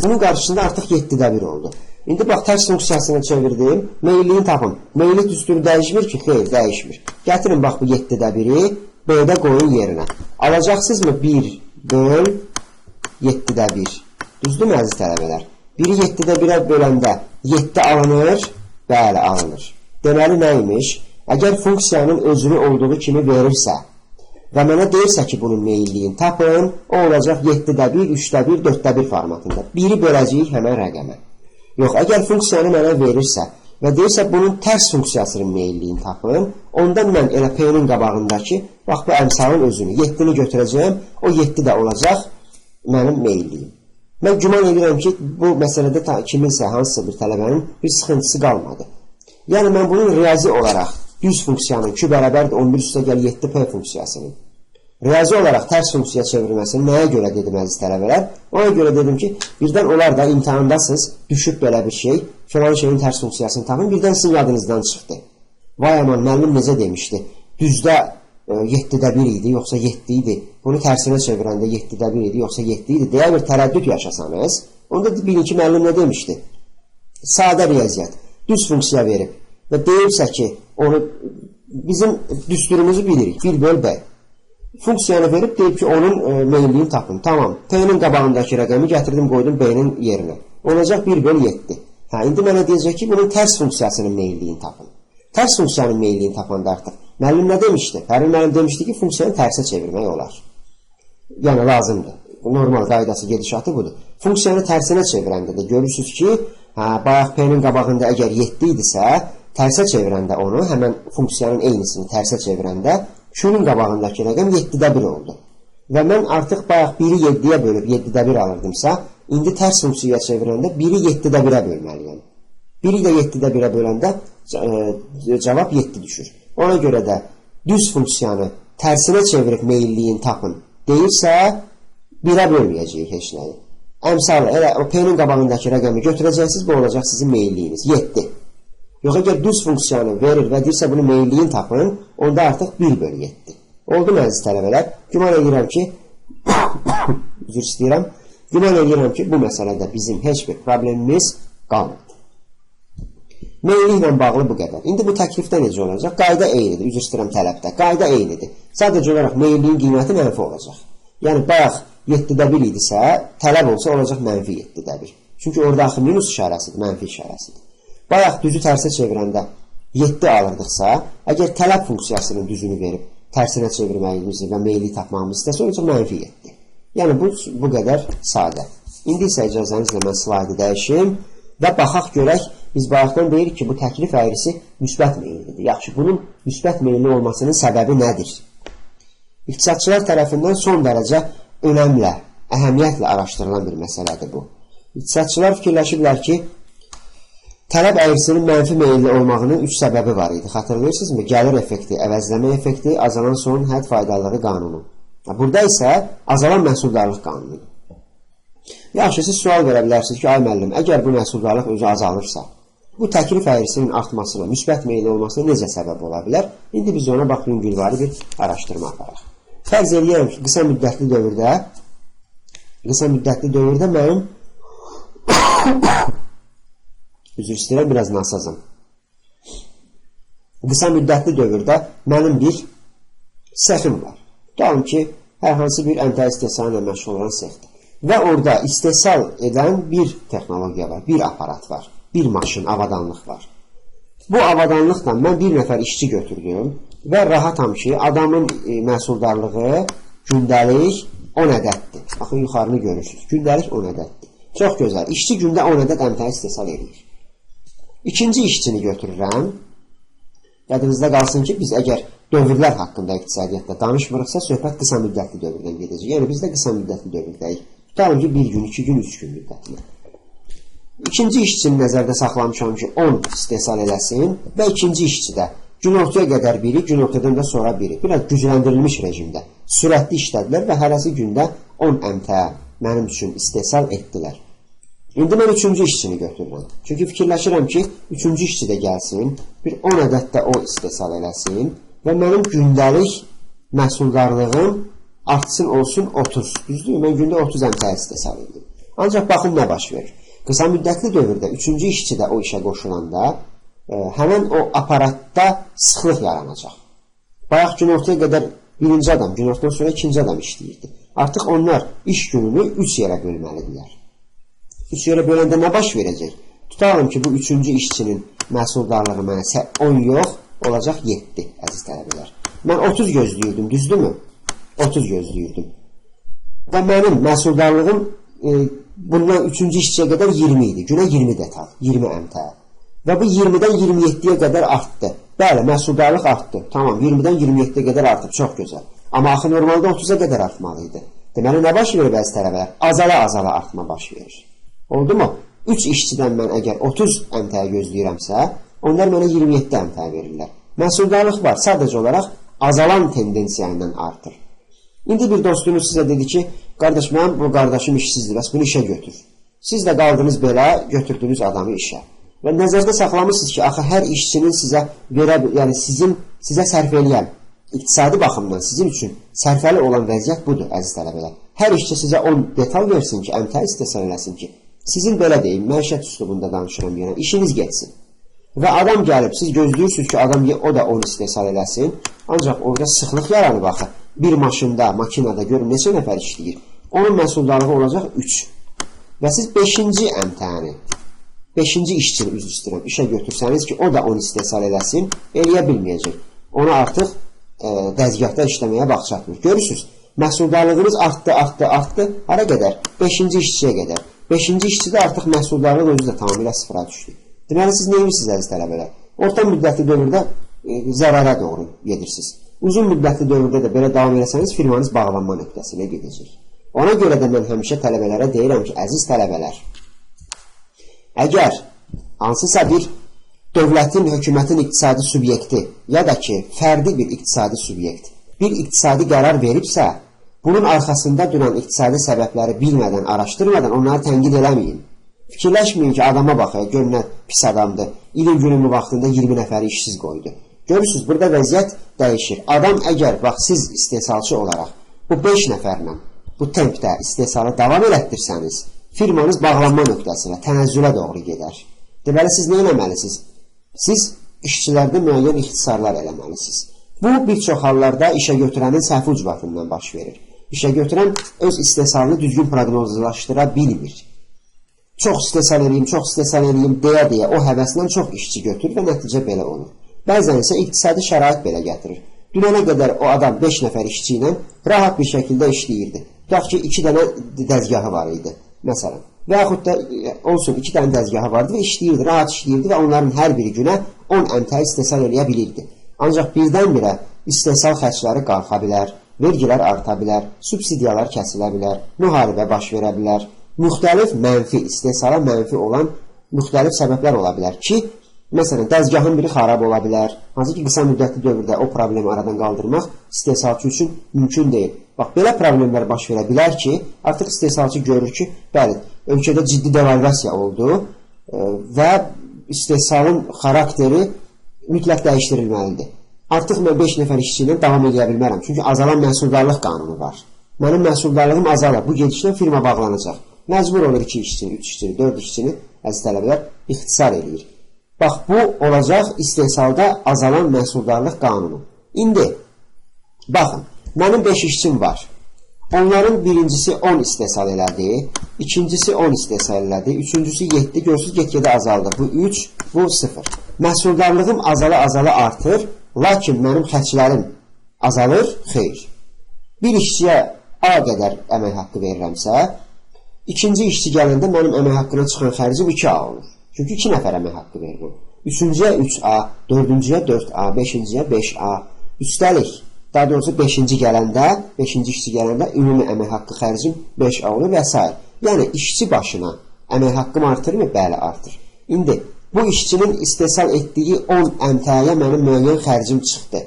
Bunun qarşısında artıq 7-də 1 oldu. İndi bax, tərs funksiyasını çevirdim. Meyilliyini tapın. Meyillik düsturu dəyişmir ki? Xeyr, dəyişmir. Gətirin bax bu 7-də 1-i B-də qoyun yerinə. Alacaqsınızmı 1 böl 7-də 1. Düzdürmü, əziz tələbələr? 1-i 7-də 1-ə böləndə 7 alınır? Bəli, alınır. Deməli, nə imiş? Əgər funksiyanın özünü olduğu kimi verirsə və mənə deyirsə ki, bunun meyilliyini tapın, o olacaq 7-də 1, 3-də 1, 4-də 1 formatında. 1-i böləcəyik həmən rəqəmə. Yox, əgər funksiyanı mənə verirsə və deyirsə bunun tərs funksiyasının meyilliyini tapın, onda mən elə P-nin qabağındakı, bax bu əmsalın özünü, 7-ni götürəcəyəm, o 7 də olacaq mənim meyilliyim. Mən güman edirəm ki, bu məsələdə kiminsə, hansısa bir tələbənin bir sıxıntısı qalmadı. Yəni, mən bunun riyazi olaraq düz funksiyanın Q bərabərdir 11 üstə gəl 7P funksiyasının riyazi olaraq tərs funksiya çevirməsini nəyə görə dedim, əziz tələbələr? Ona görə dedim ki, birdən olar da imtahandasınız, düşüb belə bir şey, filan şeyin tərs funksiyasını tapın, birdən sizin yadınızdan çıxdı. Vay aman, müəllim necə demişdi? Düzdə 7-də 1 idi, yoxsa 7 idi? Bunu tərsinə çevirəndə 7-də 1 idi, yoxsa 7 idi? Deyə bir tərəddüd yaşasanız, onda bilin ki, müəllim nə demişdi? Sadə riyaziyyat, düz funksiya verib və deyibsə ki, onu bizim düsturumuzu bilirik, 1 böl B. Funksiyanı verib, deyib ki, onun meyilliyini tapın. Tamam, P-nin qabağındakı rəqəmi gətirdim, qoydum B-nin yerinə. Olacaq 1 böl 7. Hə, indi mənə deyəcək ki, bunun tərs funksiyasının meyilliyini tapın. Tərs funksiyanın meyilliyini tapanda artıq müəllim nə demişdi? Fərid müəllim demişdi ki, funksiyanı tərsə çevirmək olar. Yəni, lazımdır. Normal qaydası, gedişatı budur. Funksiyanı tərsinə çevirəndə də görürsünüz ki, hə, bayaq P-nin qabağında əgər 7 idisə, tərsə çevirəndə onu, həmən funksiyanın eynisini tərsə çevirəndə Q-nun qabağındakı rəqəm 7-də 1 oldu. Və mən artıq bayaq 1-i 7-yə bölüb 7-də 1 alırdımsa, indi tərs funksiyaya çevirəndə 1-i 7-də 1-ə bölməliyəm. 1-i də 7-də 1-ə böləndə cavab 7 düşür. Ona görə də düz funksiyanı tərsinə çevirib meyilliyini tapın deyirsə, 1-ə bölməyəcəyik heç nəyi. Əmsal, elə o P-nin qabağındakı rəqəmi götürəcəksiniz, bu olacaq sizin meyilliyiniz. 7. Yox, əgər düz funksiyanı verir və deyirsə bunu meyilliyini tapın, onda artıq 1 bölü 7. Oldu mu, əziz tələbələr? Güman edirəm ki, üzr istəyirəm, güman edirəm ki, bu məsələdə bizim heç bir problemimiz qalmadı. Meyilliklə bağlı bu qədər. İndi bu təklifdə necə olacaq? Qayda eynidir, üzr istəyirəm tələbdə. Qayda eynidir. Sadəcə olaraq meyilliyin qiyməti mənfi olacaq. Yəni, bayaq 7-də 1 idisə, tələb olsa olacaq mənfi 7-də 1. Çünki orada axı minus işarəsidir, mənfi işarəsidir. Bayaq düzü tərsə çevirəndə 7 alırdıqsa, əgər tələb funksiyasının düzünü verib tərsinə çevirməyimizi və meyilli tapmağımızı istəsə, olacaq mənfi 7. Yəni bu qədər sadə. İndi isə icazənizlə mən slaydı dəyişim və baxaq görək, biz bayaqdan deyirik ki, bu təklif əyrisi müsbət meyillidir. Yaxşı, bunun müsbət meyilli olmasının səbəbi nədir? İqtisadçılar tərəfindən son dərəcə önəmlə, əhəmiyyətlə araşdırılan bir məsələdir bu. İqtisadçılar fikirləşiblər ki, tələb əyrisinin mənfi meyilli olmağının 3 səbəbi var idi. Xatırlayırsınızmı? Gəlir effekti, əvəzləmə effekti, azalan son hədd faydalığı qanunu. Burada isə azalan məhsuldarlıq qanunudur. Yaxşı, siz sual verə bilərsiniz ki, ay müəllim, əgər bu məhsuldarlıq özü azalırsa, bu təklif əyrisinin artmasına, müsbət meyilli olmasına necə səbəb ola bilər? İndi biz ona bax yüngülvari bir araşdırma aparaq. Fərz eləyərəm ki, qısa müddətli dövrdə mənim üzr istəyirəm, biraz nasazım. Qısa müddətli dövrdə mənim bir sexim var. Tutalım ki, hər hansı bir əmtəə istehsalı ilə məşğul olan sexdir. Və orada istehsal edən bir texnologiya var, bir aparat var, bir maşın, avadanlıq var. Bu avadanlıqla mən bir nəfər işçi götürdüm və rahatam ki, adamın məhsuldarlığı gündəlik 10 ədəddir. Baxın, yuxarını görürsünüz. Gündəlik 10 ədəddir. Çox gözəl. İşçi gündə 10 ədəd əmtəə istehsal edir. İkinci işçini götürürəm. Yadınızda qalsın ki, biz əgər dövrlər haqqında iqtisadiyyatda danışmırıqsa, söhbət qısa müddətli dövrdən gedəcək. Yəni, biz də qısa müddətli dövrdəyik. Tutalım ki, 1 gün, 2 gün, 3 gün müddətinə. İkinci işçini nəzərdə saxlamışam ki, 10 istehsal eləsin və ikinci işçi də günortaya qədər biri, günortadan da sonra biri. Biraz gücləndirilmiş rejimdə sürətli işlədilər və hərəsi gündə 10 əmtəə mənim üçün istehsal etdilər. İndi mən üçüncü işçini götürürəm. Çünki fikirləşirəm ki, üçüncü işçi də gəlsin, bir 10 ədəd də o istehsal eləsin və mənim gündəlik məhsuldarlığım artsın olsun 30. Düzdür, mən gündə 30 əmtəə istehsal edirəm. Ancaq baxın nə baş verir. Qısa müddətli dövrdə üçüncü işçi də o işə qoşulanda həmən o aparatda sıxlıq yaranacaq. Bayaq günortaya qədər birinci adam, günortadan sonra ikinci adam işləyirdi. Artıq onlar iş gününü 3 yerə bölməlidirlər. 3 yerə böləndə nə baş verəcək? Tutalım ki, bu üçüncü işçinin məhsuldarlığı mənə 10 yox, olacaq 7, əziz tələbələr. Mən 30 gözləyirdim, düzdürmü? 30 gözləyirdim. Və mənim məhsuldarlığım bundan üçüncü işçiyə qədər 20 idi. Günə 20 detal, 20 əmtəə. Və bu 20-dən 27-yə qədər artdı. Bəli, məhsuldarlıq artdı. Tamam, 20-dən 27-yə qədər artıb, çox gözəl. Amma axı normalda 30-a qədər artmalı idi. Deməli, nə baş verir bəzi tələbələr? Azala-azala artma baş verir. Oldu mu? 3 işçidən mən əgər 30 əmtəə gözləyirəmsə, onlar mənə 27 əmtəə verirlər. Məhsuldarlıq var, sadəcə olaraq azalan tendensiya ilə artır. İndi bir dostunuz sizə dedi ki, qardaş, mənim bu qardaşım işsizdir, bəs bunu işə götür. Siz də qaldınız belə, götürdünüz adamı işə. Və nəzərdə saxlamışsınız ki, axı hər işçinin sizə verə, yəni sizin sizə sərf eləyən, iqtisadi baxımdan sizin üçün sərfəli olan vəziyyət budur, əziz tələbələr. Hər işçi sizə 10 detal versin ki, əmtəə istehsal eləsin ki, sizin belə deyim, məişət üslubunda danışıram yenə, işiniz getsin. Və adam gəlib, siz gözləyirsiniz ki, adam o da 10 istehsal eləsin, ancaq orada sıxlıq yaranıb axı. Bir maşında, makinada görün neçə nəfər işləyir. Onun məhsuldarlığı olacaq 3. Və siz 5-ci əmtəəni, 5-ci işçini, üzr istəyirəm, işə götürsəniz ki, o da 10 istehsal eləsin, eləyə bilməyəcək. Ona artıq dəzgahda işləməyə vaxt çatmır. Görürsünüz, məhsuldarlığınız artdı, artdı, artdı. Hara qədər? 5-ci işçiyə qədər. 5-ci işçidə artıq məhsuldarlıq özü də tamamilə sıfıra düşdü. Deməli, siz nə edirsiniz, əziz tələbələr? Orta müddətli dövrdə zərərə doğru gedirsiniz. Uzun müddətli dövrdə də belə davam eləsəniz, firmanız bağlanma nöqtəsinə gedəcək. Ona görə də mən həmişə tələbələrə deyirəm ki, əziz tələbələr, əgər hansısa bir dövlətin, hökumətin iqtisadi subyekti ya da ki, fərdi bir iqtisadi subyekt bir iqtisadi qərar veribsə, bunun arxasında duran iqtisadi səbəbləri bilmədən, araşdırmadan onları tənqid eləməyin. Fikirləşməyin ki, adama bax, gör nə pis adamdır. İlin günün vaxtında 20 nəfəri işsiz qoydu. Görürsünüz, burada vəziyyət dəyişir. Adam əgər, bax, siz istehsalçı olaraq bu 5 nəfərlə bu tempdə istehsalı davam elətdirsəniz, firmanız bağlanma nöqtəsinə, tənəzzülə doğru gedər. Deməli, siz nə eləməlisiniz? Siz işçilərdə müəyyən ixtisarlar eləməlisiniz. Bu, bir çox hallarda işə götürənin səhvi ucbatından baş verir. İşə götürən öz istehsalını düzgün proqnozlaşdıra bilmir. Çox istehsal eləyim, çox istehsal eləyim deyə-deyə o həvəslə çox işçi götürür və nəticə belə olur. Bəzən isə iqtisadi şərait belə gətirir. Dünənə qədər o adam 5 nəfər işçi ilə rahat bir şəkildə işləyirdi. Tutaq ki, 2 dənə dəzgahı var idi, məsələn. Və yaxud da olsun 2 dənə dəzgahı vardı və işləyirdi, rahat işləyirdi və onların hər bir günə 10 əmtəə istehsal eləyə bilirdi. Ancaq birdən-birə istehsal xərcləri qalxa bilər, vergilər arta bilər, subsidiyalar kəsilə bilər, müharibə baş verə bilər. Müxtəlif mənfi, istehsala mənfi olan müxtəlif səbəblər ola bilər ki, məsələn, dəzgahın biri xarab ola bilər. Hansı ki, qısa müddətli dövrdə o problemi aradan qaldırmaq istehsalçı üçün mümkün deyil. Bax, belə problemlər baş verə bilər ki, artıq istehsalçı görür ki, bəli, ölkədə ciddi devalvasiya oldu və istehsalın xarakteri mütləq dəyişdirilməlidir. Artıq mən 5 nəfər işçi ilə davam edə bilmərəm. Çünki azalan məhsuldarlıq qanunu var. Mənim məhsuldarlığım azalır. Bu gedişlə firma bağlanacaq. Məcbur olur 2 işçini, 3 işçini, 4 işçini, əziz tələbələr, ixtisar eləyir. Bax, bu olacaq istehsalda azalan məhsuldarlıq qanunu. İndi, baxın, mənim 5 işçim var. Onların birincisi 10 istehsal elədi, ikincisi 10 istehsal elədi, üçüncüsü 7, görürsünüz, get-gedə azaldı. Bu 3, bu 0. Məhsuldarlığım azala-azala artır, lakin mənim xərclərim azalır, xeyr. Bir işçiyə A qədər əmək haqqı verirəmsə, ikinci işçi gələndə mənim əmək haqqına çıxan xərcim 2A olur. Çünki 2 nəfər əmək haqqı verirəm. Üçüncüyə 3A, dördüncüyə 4A, beşinciyə 5A. Üstəlik, daha doğrusu 5-ci gələndə, 5-ci işçi gələndə ümumi əmək haqqı xərcim 5A olur və s. Yəni, işçi başına əmək haqqım artırmı? Bəli, artır. İndi, bu işçinin istehsal etdiyi 10 əmtəyə mənim müəyyən xərcim çıxdı.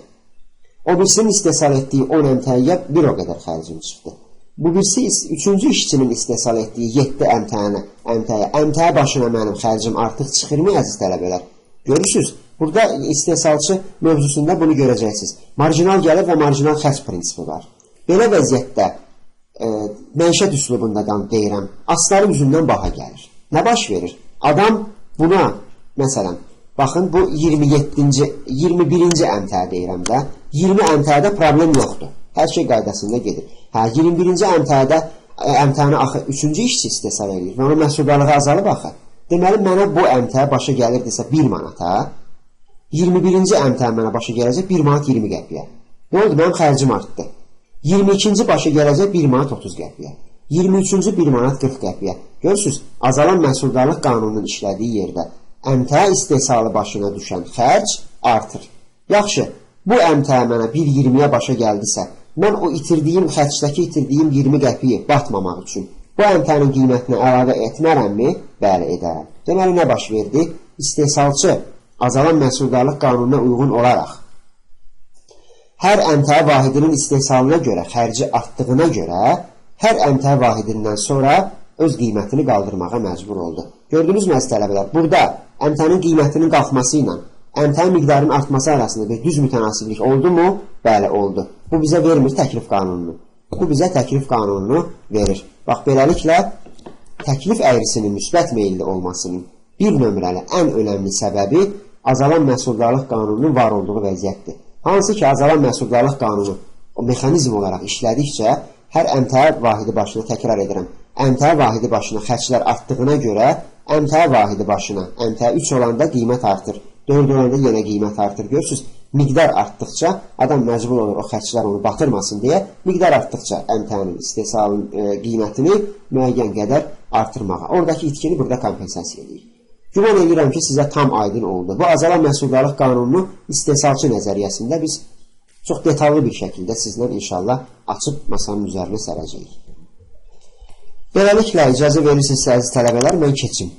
O birisinin istehsal etdiyi 10 əmtəyə bir o qədər xərcim çıxdı. Bu birisi üçüncü işçinin istehsal etdiyi 7 əmtəyə, əmtəyə başına mənim xərcim artıq çıxırmı, əziz tələbələr? Görürsünüz, burada istehsalçı mövzusunda bunu görəcəksiniz. Marjinal gəlir və marjinal xərc prinsipi var. Belə vəziyyətdə məişət üslubunda deyirəm, asları üzündən baha gəlir. Nə baş verir? Adam buna, məsələn, baxın, bu 27-ci, 21-ci əmtəə deyirəm də, 20 əmtəədə problem yoxdur. Hər şey qaydasında gedir. Hə, 21-ci əmtəədə əmtəəni axı 3-cü işçi istehsal eləyir və onun məhsuldarlığı azalıb axı. Deməli, mənə bu əmtəə başa gəlirdisə 1 manata, 21-ci əmtəə mənə başa gələcək 1 manat 20 qəpiyə. Nə oldu? Mənim xərcim artdı. 22-ci başa gələcək 1 manat 30 qəpiyə. 23-cü 1 manat 40 qəpiyə. Görürsünüz, azalan məhsuldarlıq qanununun işlədiyi yerdə əmtəə istehsalı başına düşən xərc artır. Yaxşı, bu əmtəə mənə 1,20-yə başa gəldisə, mən o itirdiyim, xərcdəki itirdiyim 20 qəpiyi batmamaq üçün bu əmtəənin qiymətinə əlavə etmərəmmi? Bəli, edərəm. Deməli, nə baş verdi? İstehsalçı azalan məhsuldarlıq qanununa uyğun olaraq hər əmtəə vahidinin istehsalına görə, xərci artdığına görə hər əmtəə vahidindən sonra öz qiymətini qaldırmağa məcbur oldu. Gördünüzmü, əziz tələbələr? Burada əmtəənin qiymətinin qalxması ilə əmtəə miqdarının artması arasında bir düz mütənasiblik oldu mu? Bəli, oldu. Bu bizə vermir təklif qanununu. Bu bizə təklif qanununu verir. Bax, beləliklə, təklif əyrisinin müsbət meyilli olmasının bir nömrəli ən önəmli səbəbi azalan məhsuldarlıq qanununun var olduğu vəziyyətdir. Hansı ki, azalan məhsuldarlıq qanunu o mexanizm olaraq işlədikcə hər əmtəə vahidi başına, təkrar edirəm, əmtəə vahidi başına xərclər artdığına görə əmtəə vahidi başına, əmtəə 3 olanda qiymət artır, 4 olanda yenə qiymət artır. Görürsünüz, miqdar artdıqca adam məcbur olur o xərclər onu batırmasın deyə miqdar artdıqca əmtəənin istehsalın qiymətini müəyyən qədər artırmağa. Oradakı itkini burada kompensasiya edir. Güman edirəm ki, sizə tam aydın oldu. Bu azalan məhsuldarlıq qanununu istehsalçı nəzəriyyəsində biz çox detallı bir şəkildə sizlə inşallah açıb masanın üzərinə sərəcəyik. Beləliklə, icazə verirsinizsə, əziz tələbələr, mən keçim.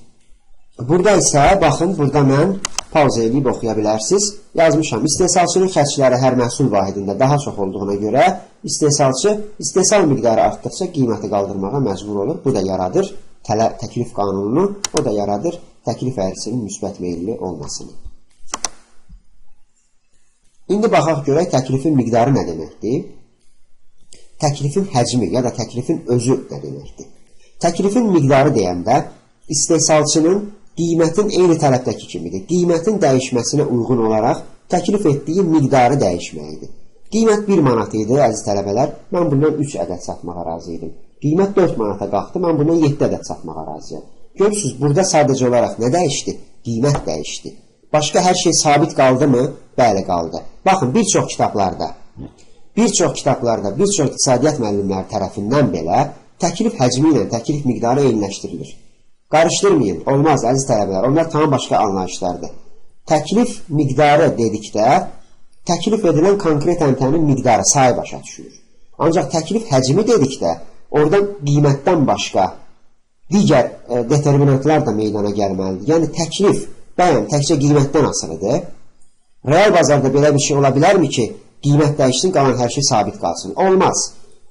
Burada isə, baxın, burada mən pauza eləyib oxuya bilərsiniz. Yazmışam, istehsalçının xərcləri hər məhsul vahidində daha çox olduğuna görə istehsalçı istehsal miqdarı artdıqca qiyməti qaldırmağa məcbur olur. Bu da yaradır təklif qanununu, o da yaradır təklif əyrisinin müsbət meyilli olmasını. İndi baxaq görək təklifin miqdarı nə deməkdir? Təklifin həcmi ya da təklifin özü nə deməkdir? Təklifin miqdarı deyəndə istehsalçının qiymətin eyni tələbdəki kimidir. Qiymətin dəyişməsinə uyğun olaraq təklif etdiyi miqdarı dəyişməyidir. Qiymət 1 manat idi, əziz tələbələr. Mən bundan 3 ədəd satmağa razı idim. Qiymət 4 manata qalxdı, mən bundan 7 ədəd satmağa razıyam. Görürsünüz, burada sadəcə olaraq nə dəyişdi? Qiymət dəyişdi. Başqa hər şey sabit qaldı mı? Bəli, qaldı. Baxın, bir çox kitablarda Bir çox kitablarda, bir çox iqtisadiyyat müəllimləri tərəfindən belə təklif həcmi ilə təklif miqdarı eyniləşdirilir. Qarışdırmayın, olmaz əziz tələbələr, onlar tam başqa anlayışlardır. Təklif miqdarı dedikdə, təklif edilən konkret əmtənin miqdarı, sayı başa düşülür. Ancaq təklif həcmi dedikdə, oradan qiymətdən başqa digər determinantlar da meydana gəlməlidir. Yəni təklif, bəyən, təkcə qiymətdən asılıdır. Real bazarda belə bir şey ola bilərmi ki, qiymət dəyişsin, qalan hər şey sabit qalsın? Olmaz.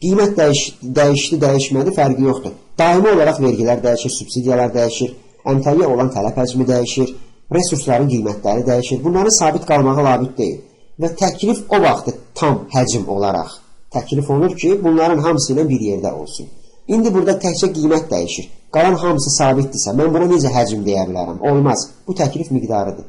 Qiymət dəyişdi, dəyişmədi, fərqi yoxdur. Daimi olaraq vergilər dəyişir, subsidiyalar dəyişir, əmtəyə olan tələb həcmi dəyişir, resursların qiymətləri dəyişir. Bunların sabit qalmağı labüd deyil. Və təklif o vaxtı tam həcm olaraq təklif olunur ki, bunların hamısı ilə bir yerdə olsun. İndi burada təkcə qiymət dəyişir. Qalan hamısı sabitdirsə, mən buna necə həcm deyə bilərəm? Olmaz. Bu təklif miqdarıdır.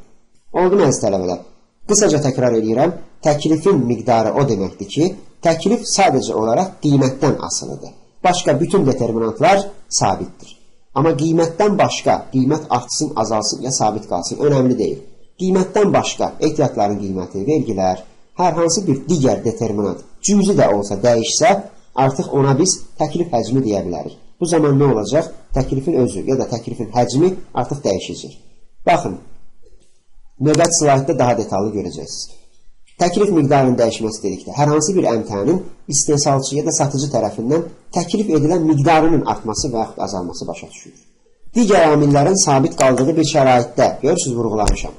Oldu mu əziz tələbələr? Qısaca təkrar eləyirəm. Təklifin miqdarı o deməkdir ki, təklif sadəcə olaraq qiymətdən asılıdır. Başqa bütün determinantlar sabitdir. Amma qiymətdən başqa, qiymət artsın, azalsın ya sabit qalsın, önəmli deyil. Qiymətdən başqa ehtiyatların qiyməti, vergilər, hər hansı bir digər determinant cüzi də olsa dəyişsə, artıq ona biz təklif həcmi deyə bilərik. Bu zaman nə olacaq? Təklifin özü ya da təklifin həcmi artıq dəyişəcək. Baxın, növbəti slaydda daha detallı görəcəksiniz. Təklif miqdarının dəyişməsi dedikdə, hər hansı bir əmtənin istehsalçı ya da satıcı tərəfindən təklif edilən miqdarının artması və yaxud azalması başa düşülür. Digər amillərin sabit qaldığı bir şəraitdə, görürsünüz, vurğulamışam.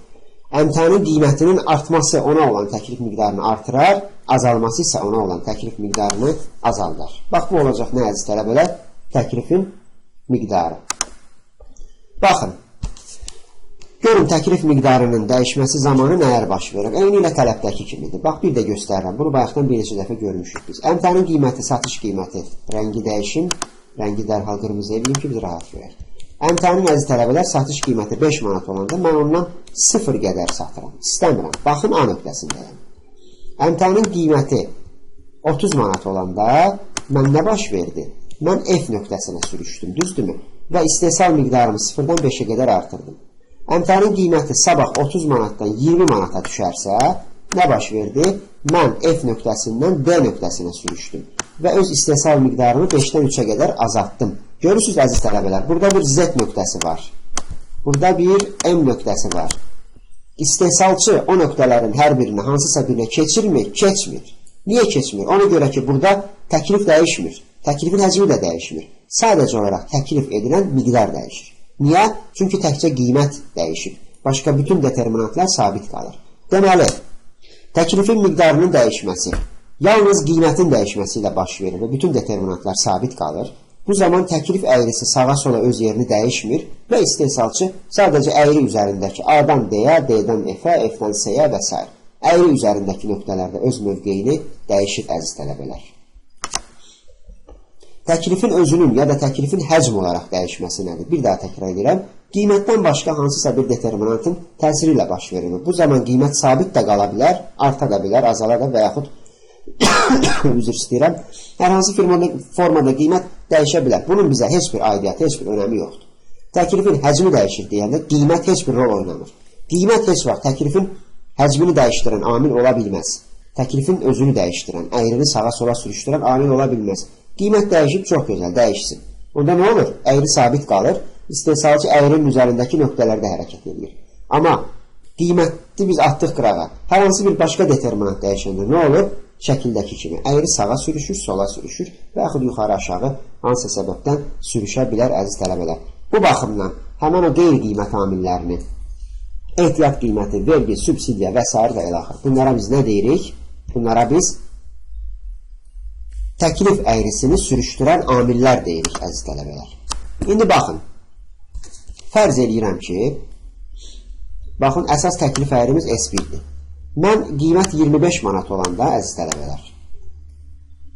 Əmtənin qiymətinin artması ona olan təklif miqdarını artırar, azalması isə ona olan təklif miqdarını azaldar. Bax, bu olacaq nə əziz tələbələr? Təklifin miqdarı. Baxın, görün təklif miqdarının dəyişməsi zamanı nələr baş verir? Eyni ilə tələbdəki kimidir. Bax, bir də göstərirəm. Bunu bayaqdan bir neçə dəfə görmüşük biz. Əmtənin qiyməti, satış qiyməti, rəngi dəyişim, rəngi dərhal qırmızı eləyim ki, biz rahat görək. Əmtənin əziz tələbələr satış qiyməti 5 manat olanda mən ondan 0 qədər satıram. İstəmirəm. Baxın, A nöqtəsindəyəm. Əmtənin qiyməti 30 manat olanda mən nə baş verdi? Mən F nöqtəsinə sürüşdüm, düzdürmü? Və istehsal miqdarımı 0-dan 5-ə qədər artırdım. Əmtənin qiyməti sabah 30 manatdan 20 manata düşərsə, nə baş verdi? Mən F nöqtəsindən D nöqtəsinə sürüşdüm və öz istehsal miqdarımı 5-dən 3-ə qədər azaltdım. Görürsünüz əziz tələbələr, burada bir Z nöqtəsi var. Burada bir M nöqtəsi var. İstehsalçı o nöqtələrin hər birinə, hansısa birinə keçirmi? Keçmir. Niyə keçmir? Ona görə ki, burada təklif dəyişmir. Təklifin həcmi də dəyişmir. Sadəcə olaraq təklif edilən miqdar dəyişir. Niyə? Çünki təkcə qiymət dəyişir. Başqa bütün determinantlar sabit qalır. Deməli, təklifin miqdarının dəyişməsi yalnız qiymətin dəyişməsi ilə baş verir və bütün determinantlar sabit qalır. Bu zaman təklif əyrisi sağa sola öz yerini dəyişmir və istehsalçı sadəcə əyri üzərindəki A-dan D-yə, D-dən F-ə, F-dən S-yə və s. əyri üzərindəki nöqtələrdə öz mövqeyini dəyişir əziz tələbələr. Təklifin özünün ya da təklifin həcm olaraq dəyişməsi nədir? Bir daha təkrar edirəm. Qiymətdən başqa hansısa bir determinantın təsiri ilə baş verir. Bu zaman qiymət sabit də qala bilər, arta da bilər, azala da və yaxud üzr istəyirəm. Hər hansı formada qiymət dəyişə bilər. Bunun bizə heç bir aidiyyatı, heç bir önəmi yoxdur. Təklifin həcmi dəyişir deyəndə qiymət heç bir rol oynamır. Qiymət heç vaxt təklifin həcmini dəyişdirən amil ola bilməz. Təklifin özünü dəyişdirən, əyrini sağa sola sürüşdürən amil ola bilməz. Qiymət dəyişib çox gözəl, dəyişsin. Onda nə olur? Əyri sabit qalır. İstehsalçı əyrinin üzərindəki nöqtələrdə hərəkət edir. Amma qiyməti biz atdıq qırağa. Hər hansı bir başqa determinant dəyişəndə nə olur? Şəkildəki kimi əyri sağa sürüşür, sola sürüşür və yaxud yuxarı aşağı hansısa səbəbdən sürüşə bilər əziz tələbələr. Bu baxımdan həmin o qeyri-qiymət amillərini, ehtiyat qiyməti, vergi, subsidiya və s. və ilaxır. Bunlara biz nə deyirik? Bunlara biz təklif əyrisini sürüşdürən amillər deyirik əziz tələbələr. İndi baxın, fərz eləyirəm ki, baxın, əsas təklif əyrimiz S1-dir. Mən qiymət 25 manat olanda, əziz tələbələr,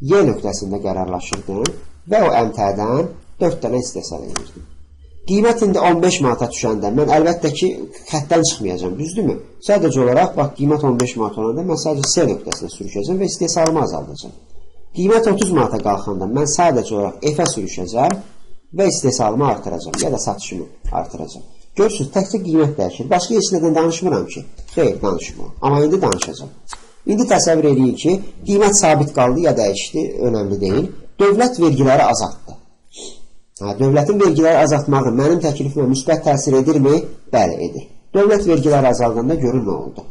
Y nöqtəsində qərarlaşırdım və o əmtədən 4 dənə istehsal edirdim. Qiymət indi 15 manata düşəndə mən əlbəttə ki, xəttdən çıxmayacağam, düzdürmü? Sadəcə olaraq, bax, qiymət 15 manat olanda mən sadəcə S nöqtəsinə sürüşəcəm və istehsalımı azaldacağam. Qiymət 30 manata qalxanda mən sadəcə olaraq F-ə sürüşəcəm və istehsalımı artıracağam ya da satışımı artıracağam. Görürsünüz, təkcə qiymət dəyişir. Başqa heç nədən danışmıram ki. Xeyr, danışmıram. Amma indi danışacağam. İndi təsəvvür eləyin ki, qiymət sabit qaldı ya dəyişdi, önəmli deyil. Dövlət vergiləri azaltdı. Hə, dövlətin vergiləri azaltmağı mənim təklifimə müsbət təsir edirmi? Bəli, edir. Dövlət vergiləri azaldanda görün nə oldu.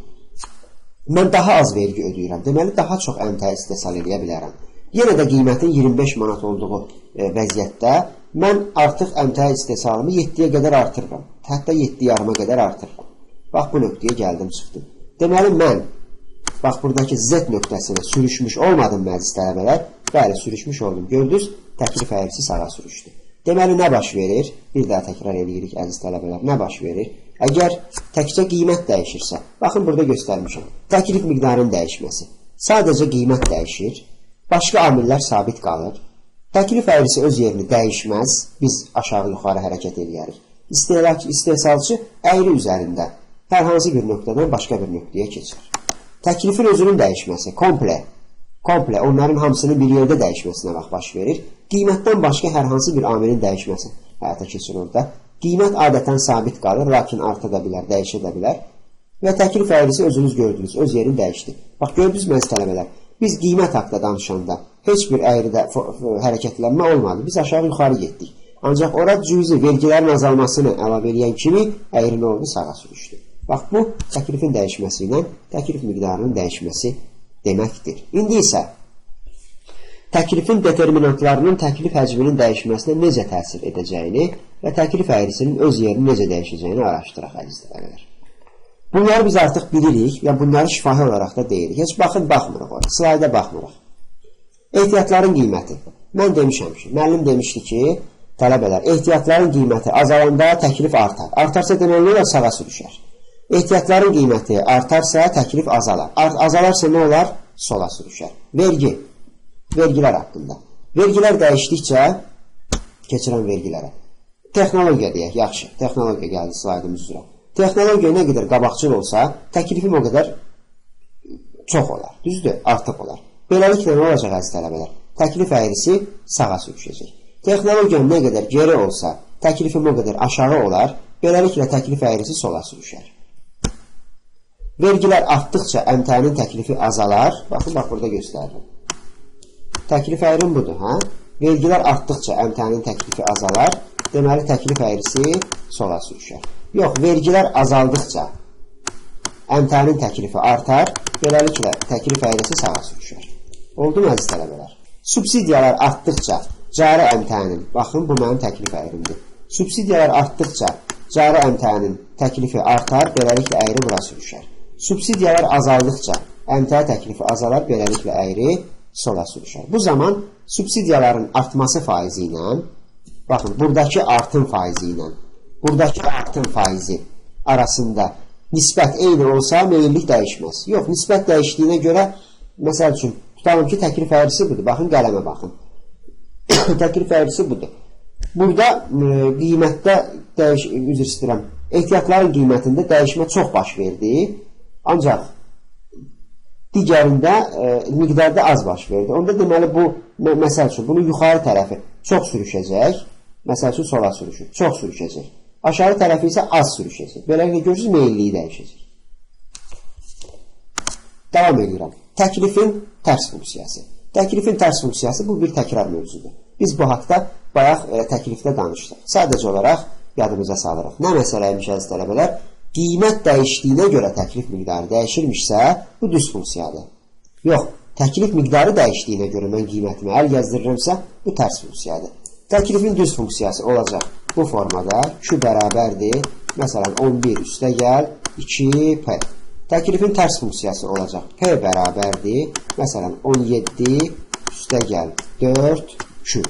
Mən daha az vergi ödəyirəm. Deməli, daha çox əmtəə istehsal eləyə bilərəm. Yenə də qiymətin 25 manat olduğu vəziyyətdə mən artıq əmtəə istehsalımı 7-yə qədər artırıram. Hətta 7,5-a qədər artırıram. Bax, bu nöqtəyə gəldim, çıxdım. Deməli, mən bax, buradakı Z nöqtəsinə sürüşmüş olmadım, əziz tələbələr. Bəli, sürüşmüş oldum. Gördünüz, təklif əyrisi sağa sürüşdü. Deməli, nə baş verir? Bir daha təkrar edirik, əziz tələbələr. Nə baş verir? Əgər təkcə qiymət dəyişirsə, baxın, burada göstərmişəm. Təklif miqdarının dəyişməsi. Sadəcə qiymət dəyişir. Başqa amillər sabit qalır. Təklif əyrisi öz yerini dəyişməz. Biz aşağı-yuxarı hərəkət eləyərik. İstehsalçı əyri üzərində hər hansı bir nöqtədən başqa bir nöqtəyə keçir. Təklifin özünün dəyişməsi, komple onların hamısının bir yerdə dəyişməsinə bax baş verir. Qiymətdən başqa hər hansı bir amilin dəyişməsi həyata keçir orada. Qiymət adətən sabit qalır, lakin arta da bilər, dəyişə də bilər. Və təklif əyrisi özünüz gördünüz, öz yerini dəyişdi. Bax, gördünüz əziz tələbələr, biz qiymət haqqında danışanda heç bir əyridə hərəkətlənmə olmadı. Biz aşağı-yuxarı getdik. Ancaq ora cüzi vergilərin azalmasını əlavə eləyən kimi əyri nə oldu? Sağa sürüşdü. Bax, bu təklifin dəyişməsi ilə təklif miqdarının dəyişməsi deməkdir. İndi isə təklifin determinantlarının təklif həcminin dəyişməsinə necə təsir edəcəyini və təklif əyrisinin öz yerini necə dəyişəcəyini araşdıraq, əziz tələbələr. Bunları biz artıq bilirik və bunları şifahi olaraq da deyirik. Heç baxın, baxmırıq ora, slayda baxmırıq. Ehtiyatların qiyməti. Mən demişəm ki, müəllim demişdi ki, tələbələr, ehtiyatların qiyməti azalanda təklif artar. Artarsa deməli nə olar? Sağa sürüşər. Ehtiyatların qiyməti artarsa təklif azalar. Azalarsa nə olar? Sola sürüşər. Vergi. Vergilər haqqında. Vergilər dəyişdikcə keçirən vergilərə. Texnologiya deyək, yaxşı. Texnologiya gəldi slaydımız üzrə. Texnologiya nə qədər qabaqcıl olsa, təklifim o qədər çox olar. Düzdür? Artıq olar. Beləliklə nə olacaq, əziz tələbələr? Təklif əyrisi sağa sürüşəcək. Texnologiya nə qədər geri olsa, təklifim o qədər aşağı olar. Beləliklə təklif əyrisi sola sürüşər. Vergilər artdıqca əmtənin təklifi azalar. Baxın, bax, burada göstərirəm. Təklif əyrim budur, hə? Vergilər artdıqca əmtənin təklifi azalar. Deməli, təklif əyrisi sola sürüşər. Yox, vergilər azaldıqca əmtənin təklifi artar. Beləliklə, təklif əyrisi sağa sürüşər. Oldu mu, əziz tələbələr? Subsidiyalar artdıqca cari əmtənin, baxın, bu mənim təklif əyrimdir. Subsidiyalar artdıqca cari əmtənin təklifi artar, beləliklə əyri bura sürüşər. Subsidiyalar azaldıqca əmtəə təklifi azalar, beləliklə əyri sola sürüşər. Bu zaman subsidiyaların artması faizi ilə, baxın, buradakı artım faizi ilə, buradakı artım faizi arasında nisbət eyni olsa, meyillik dəyişməz. Yox, nisbət dəyişdiyinə görə, məsəl üçün, tutalım ki, təklif əyrisi budur. Baxın, qələmə baxın. Təklif əyrisi budur. Burada qiymətdə üzr istəyirəm, ehtiyatların qiymətində dəyişmə çox baş verdi. Ancaq digərində miqdarda az baş verdi. Onda deməli bu, məsəl üçün, bunun yuxarı tərəfi çox sürüşəcək. Məsəl üçün, sola sürüşür. Çox sürüşəcək. Aşağı tərəfi isə az sürüşəcək. Beləliklə, görürsünüz, meyilliyi dəyişəcək. Davam edirəm. Təklifin tərs funksiyası. Təklifin tərs funksiyası bu bir təkrar mövzudur. Biz bu haqda bayaq təklifdə danışdıq. Sadəcə olaraq yadımıza salırıq. Nə məsələymiş, əziz tələbələr? Qiymət dəyişdiyinə görə təklif miqdarı dəyişirmişsə, bu düz funksiyadır. Yox, təklif miqdarı dəyişdiyinə görə mən qiymətimi əl gəzdirirəmsə, bu tərs funksiyadır. Təklifin düz funksiyası olacaq bu formada. Q bərabərdir. Məsələn, 11 üstə gəl 2P. Təklifin tərs funksiyası olacaq. P bərabərdir. Məsələn, 17 üstə gəl 4Q.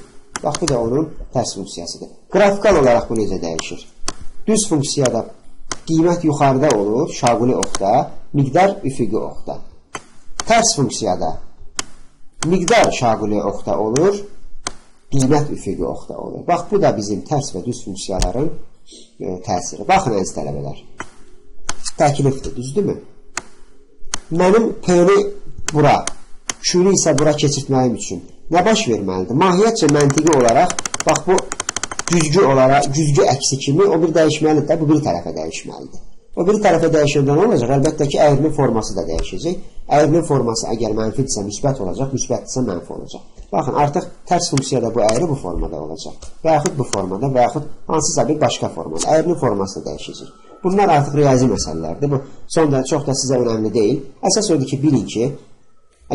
Bax, bu da onun tərs funksiyasıdır. Qrafikal olaraq bu necə dəyişir? Düz funksiyada qiymət yuxarıda olur, şaquli oxda, miqdar üfüqi oxda. Tərs funksiyada miqdar şaquli oxda olur, qiymət üfüqi oxda olur. Bax, bu da bizim tərs və düz funksiyaların təsiri. Baxın, əziz tələbələr. Təklifdir, düzdürmü? Mənim P-ni bura, Q-ni isə bura keçirtməyim üçün nə baş verməlidir? Mahiyyətcə məntiqi olaraq, bax bu güzgü olaraq, güzgü əksi kimi o bir dəyişməlidir də, bu bir tərəfə dəyişməlidir. O biri tərəfə dəyişəndə nə olacaq? Əlbəttə ki, əyrinin forması da dəyişəcək. Əyrinin forması əgər mənfidirsə müsbət olacaq, müsbətdirsə mənfi olacaq. Baxın, artıq tərs funksiyada bu əyri bu formada olacaq. Və yaxud bu formada və yaxud hansısa bir başqa formada. Əyrinin forması da dəyişəcək. Bunlar artıq riyazi məsələlərdir. Bu son da çox da sizə önəmli deyil. Əsas odur ki, bilin ki,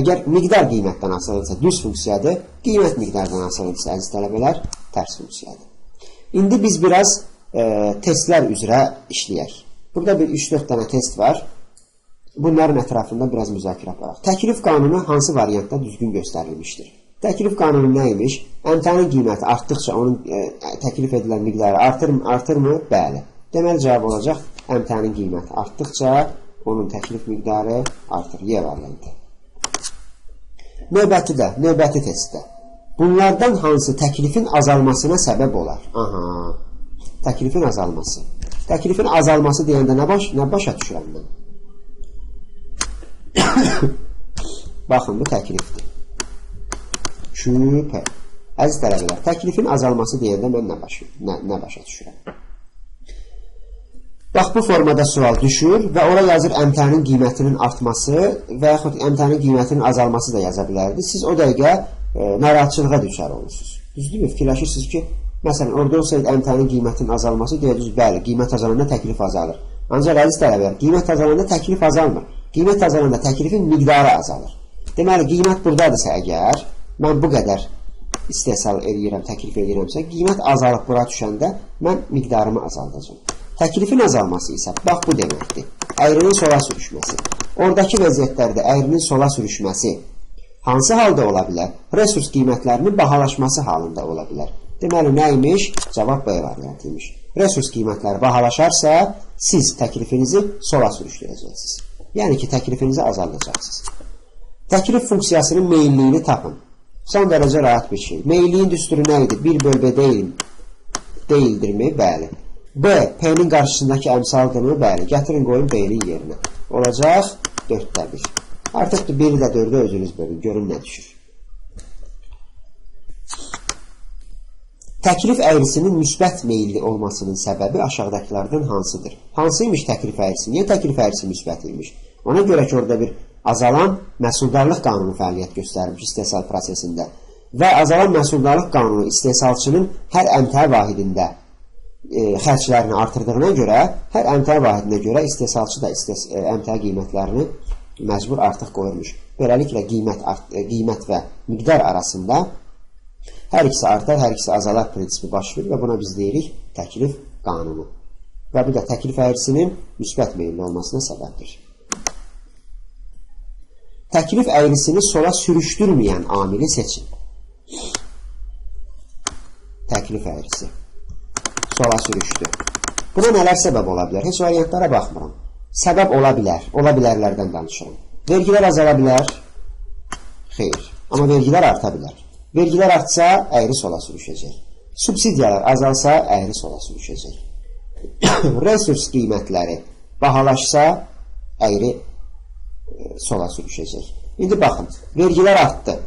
əgər miqdar qiymətdən asılıdırsa düz funksiyadır, qiymət miqdardan asılıdırsa əziz tələbələr tərs funksiyadır. İndi biz biraz testlər üzrə işləyək. Burada bir 3-4 dənə test var. Bunların ətrafında biraz müzakirə aparaq. Təklif qanunu hansı variantda düzgün göstərilmişdir? Təklif qanunu nə imiş? Əmtənin qiyməti artdıqca onun təklif edilən miqdarı artırmı? Bəli. Deməli cavab olacaq əmtənin qiyməti artdıqca onun təklif miqdarı artır. Y variantı. Növbəti testdə. Bunlardan hansı təklifin azalmasına səbəb olar? Aha. Təklifin azalması. Təklifin azalması deyəndə nə başa düşürəm mən? Baxın, bu təklifdir. Q, P. Əziz tələbələr, təklifin azalması deyəndə mən nə başa düşürəm? Bax, bu formada sual düşür və ora yazır əmtənin qiymətinin artması və yaxud əmtənin qiymətinin azalması da yaza bilərdi. Siz o dəqiqə narahatçılığa düçar olursunuz. Düzdürmü? Fikirləşirsiniz ki, məsələn, orada olsaydı əmtənin qiymətinin azalması, deyəcəksiniz, bəli, qiymət azalanda təklif azalır. Ancaq əziz tələbələr, qiymət azalanda təklif azalmır. Qiymət azalanda təklifin miqdarı azalır. Deməli, qiymət buradadırsa əgər, mən bu qədər istehsal eləyirəm, təklif eləyirəmsə, qiymət azalıb bura düşəndə mən miqdarımı azaldacağam. Təklifin azalması isə, bax bu deməkdir. Əyrinin sola sürüşməsi. Oradakı vəziyyətlərdə əyrinin sola sürüşməsi hansı halda ola bilər? Resurs qiymətlərinin bahalaşması halında ola bilər. Deməli, nə imiş? Cavab B variantı imiş. Resurs qiymətləri bahalaşarsa, siz təklifinizi sola sürüşdürəcəksiniz. Yəni ki, təklifinizi azaldacaqsınız. Təklif funksiyasının meyilliyini tapın. Son dərəcə rahat bir şey. Meyilliyin düsturu nə idi? 1 böl B deyildirmi? Bəli. B, P-nin qarşısındakı əmsaldırmı? Bəli. Gətirin, qoyun B-nin yerinə. Olacaq 4-də 1. Artıq 1-i də 4-ə özünüz bölün. Görün nə düşür. Təklif əyrisinin müsbət meyilli olmasının səbəbi aşağıdakılardan hansıdır? Hansı imiş təklif əyrisi? Niyə təklif əyrisi müsbət imiş? Ona görə ki, orada bir azalan məhsuldarlıq qanunu fəaliyyət göstərmiş istehsal prosesində və azalan məhsuldarlıq qanunu istehsalçının hər əmtə vahidində xərclərini artırdığına görə, hər əmtə vahidinə görə istehsalçı da əmtə qiymətlərini məcbur artıq qoyurmuş. Beləliklə, qiymət və miqdar arasında hər ikisi artar, hər ikisi azalar prinsipi baş verir və buna biz deyirik təklif qanunu. Və bu da təklif əyrisinin müsbət meyilli olmasına səbəbdir. Təklif əyrisini sola sürüşdürməyən amili seçin. Təklif əyrisi sola sürüşdü. Buna nələr səbəb ola bilər? Heç variantlara baxmıram. Səbəb ola bilər. Ola bilərlərdən danışıram. Vergilər azala bilər? Xeyr. Amma vergilər arta bilər. Vergilər artsa, əyri sola sürüşəcək. Subsidiyalar azalsa, əyri sola sürüşəcək. Resurs qiymətləri bahalaşsa, əyri sola sürüşəcək. İndi baxın, vergilər artdı.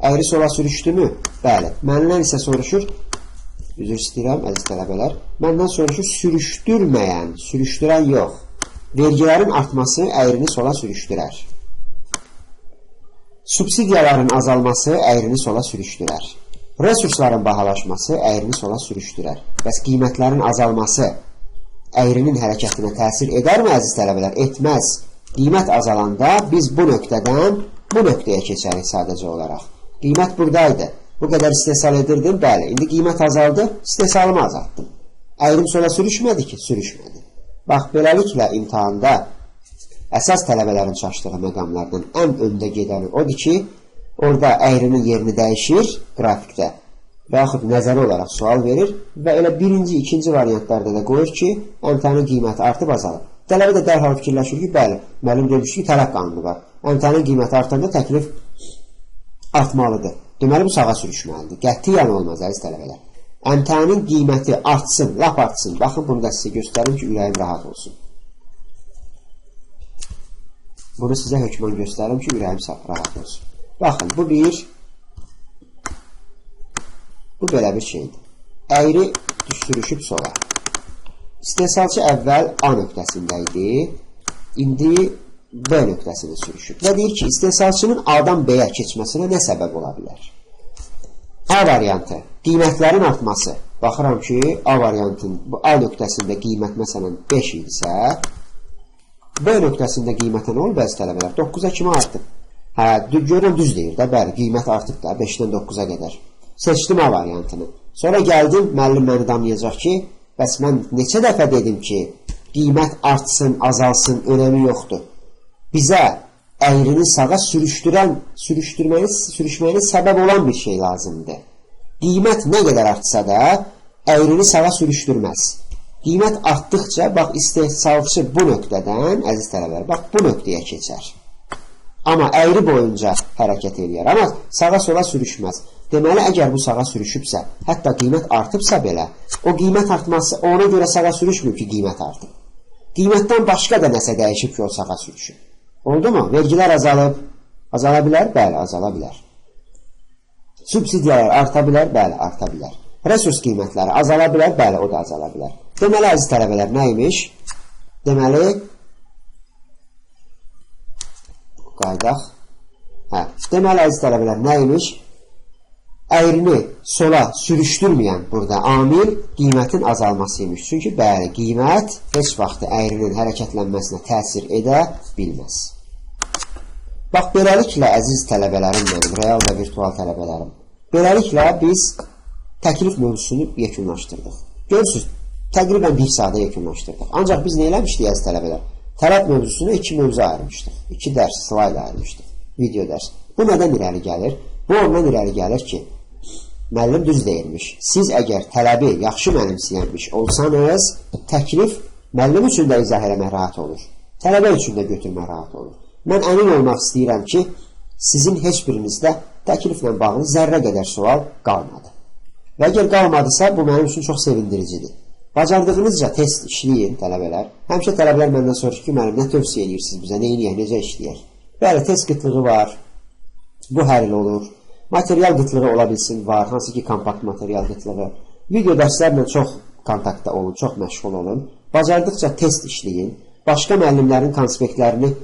Əyri sola sürüşdü mü? Bəli. Məndən isə soruşur, üzr istəyirəm, əziz tələbələr, məndən soruşur, sürüşdürməyən, sürüşdürən yox. Vergilərin artması əyrini sola sürüşdürər. Subsidiyaların azalması əyrini sola sürüşdürər. Resursların bahalaşması əyrini sola sürüşdürər. Bəs qiymətlərin azalması əyrinin hərəkətinə təsir edərmi, əziz tələbələr? Etməz. Qiymət azalanda biz bu nöqtədən bu nöqtəyə keçərik sadəcə olaraq. Qiymət buradaydı. Bu qədər istehsal edirdim, bəli. İndi qiymət azaldı, istehsalımı azaltdım. Əyrim sola sürüşmədi ki, sürüşmədi. Bax, beləliklə imtahanda əsas tələbələrin çaşdığı məqamlardan ən öndə gedəni odur ki, orada əyrinin yerini dəyişir qrafikdə və yaxud nəzəri olaraq sual verir və elə birinci, ikinci variantlarda da qoyur ki, əmtənin qiyməti artıb azalıb. Tələbə də dərhal fikirləşir ki, bəli, müəllim demişdi ki, tələb qanunu var. Əmtənin qiyməti artanda təklif artmalıdır. Deməli, bu sağa sürüşməlidir. Qətiyyən olmaz, əziz tələbələr. Əmtənin qiyməti artsın, lap artsın. Baxın, bunu da sizə göstərim ki, ürəyim rahat olsun. Bunu sizə hökmən göstərim ki, ürəyim rahat olsun. Baxın, bu bir, bu belə bir şeydir. Əyri sürüşüb sola. İstehsalçı əvvəl A nöqtəsində idi, indi B nöqtəsinə sürüşüb. Və deyir ki, istehsalçının A-dan B-yə keçməsinə nə səbəb ola bilər? A variantı, qiymətlərin artması. Baxıram ki, A variantın bu A nöqtəsində qiymət məsələn 5 idisə, B nöqtəsində qiymətə nə olub əziz tələbələr? 9-a kimi artıb. Hə, görürəm düz deyir də, bəli, qiymət artıb da 5-dən 9-a qədər. Seçdim A variantını. Sonra gəldim, müəllim məni danlayacaq ki, bəs mən neçə dəfə dedim ki, qiymət artsın, azalsın, önəmi yoxdur. Bizə əyrini sağa sürüşməyinə səbəb olan bir şey lazımdır. Qiymət nə qədər artsa da, əyrini sağa sürüşdürməz. Qiymət artdıqca, bax, istehsalçı bu nöqtədən, əziz tələbələr, bax, bu nöqtəyə keçər. Amma əyri boyunca hərəkət eləyər, amma sağa-sola sürüşməz. Deməli, əgər bu sağa sürüşübsə, hətta qiymət artıbsa belə, o qiymət artması ona görə sağa sürüşmür ki, qiymət artıb. Qiymətdən başqa da nəsə dəyişib ki, o sağa sürüşüb. Oldu mu? Vergilər azalıb. Azala bilər? Bəli, azala bilər. Subsidiyalar arta bilər? Bəli, arta bilər. Resurs qiymətləri azala bilər? Bəli, o da azala bilər. Deməli, əziz tələbələr, nə imiş? Deməli, qayıdaq. Hə, deməli, əziz tələbələr, nə imiş? Əyrini sola sürüşdürməyən burada amil qiymətin azalması imiş. Çünki bəli, qiymət heç vaxt əyrinin hərəkətlənməsinə təsir edə bilməz. Bax, beləliklə, əziz tələbələrim mənim, real və virtual tələbələrim, beləliklə biz təklif mövzusunu yekunlaşdırdıq. Görürsünüz, təqribən bir saata yekunlaşdırdıq. Ancaq biz nə eləmişdik, əziz tələbələr? Tələb mövzusunu iki mövzu ayırmışdıq. İki dərs, slayd ayırmışdıq. Video dərs. Bu nədən irəli gəlir? Bu ondan irəli gəlir ki, müəllim düz deyirmiş. Siz əgər tələbi yaxşı mənimsəyənmiş olsanız, təklif müəllim üçün də izah eləmək rahat olur. Tələbə üçün də götürmək rahat olur. Mən əmin olmaq istəyirəm ki, sizin heç birinizdə təkliflə bağlı zərrə qədər sual qalmadı. Və əgər qalmadısa, bu mənim üçün çox sevindiricidir. Bacardığınızca test işləyin tələbələr. Həmişə tələbələr məndən soruşur ki, müəllim, nə tövsiyə edirsiniz bizə, nə eləyək, necə işləyək? Bəli, test qıtlığı var. Bu hər il olur. Material qıtlığı ola bilsin, var. Hansı ki, kompakt material qıtlığı. Video dərslərlə çox kontaktda olun, çox məşğul olun. Bacardıqca test işləyin. Başqa müəllimlərin konspektləri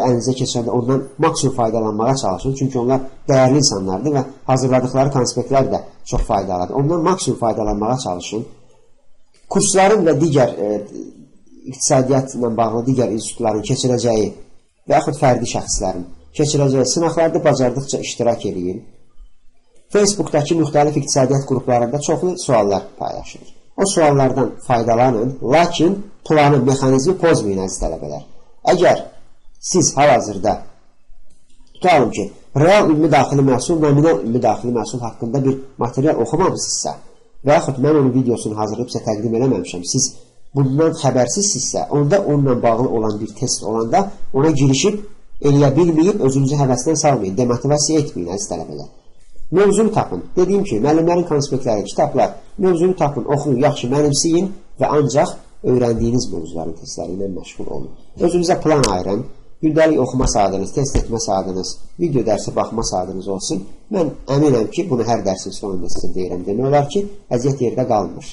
əlinizə keçəndə ondan maksimum faydalanmağa çalışın. Çünki onlar dəyərli insanlardır və hazırladıkları konspektlər də çox faydalıdır. Ondan maksimum faydalanmağa çalışın. Kursların və digər iqtisadiyyatla bağlı digər institutların keçirəcəyi və yaxud fərdi şəxslərin keçirəcəyi sınaqlarda bacardıqca iştirak eləyin. Facebookdakı müxtəlif iqtisadiyyat qruplarında çoxlu suallar paylaşılır. O suallardan faydalanın, lakin planı, mexanizmi pozmayın əziz tələbələr. Əgər siz hal-hazırda tutalım ki, real ümumi daxili məhsul, nominal ümumi daxili məhsul haqqında bir material oxumamısınızsa və yaxud mən onun videosunu hazırlayıb sizə təqdim eləməmişəm, siz bundan xəbərsizsinizsə, onda onunla bağlı olan bir test olanda ona girişib eləyə bilməyib özünüzü həvəsdən salmayın, demotivasiya etməyin əziz tələbələr. Mövzunu tapın. Dediyim kimi, müəllimlərin konspektləri, kitablar, mövzunu tapın, oxuyun, yaxşı mənimsəyin və ancaq öyrəndiyiniz mövzuların testləri ilə məşğul olun. Özünüzə plan ayırın. Gündəlik oxuma saatınız, test etmə saatınız, video dərsi baxma saatınız olsun. Mən əminəm ki, bunu hər dərsin sonunda sizə deyirəm. Demək olar ki, əziyyət yerdə qalmır.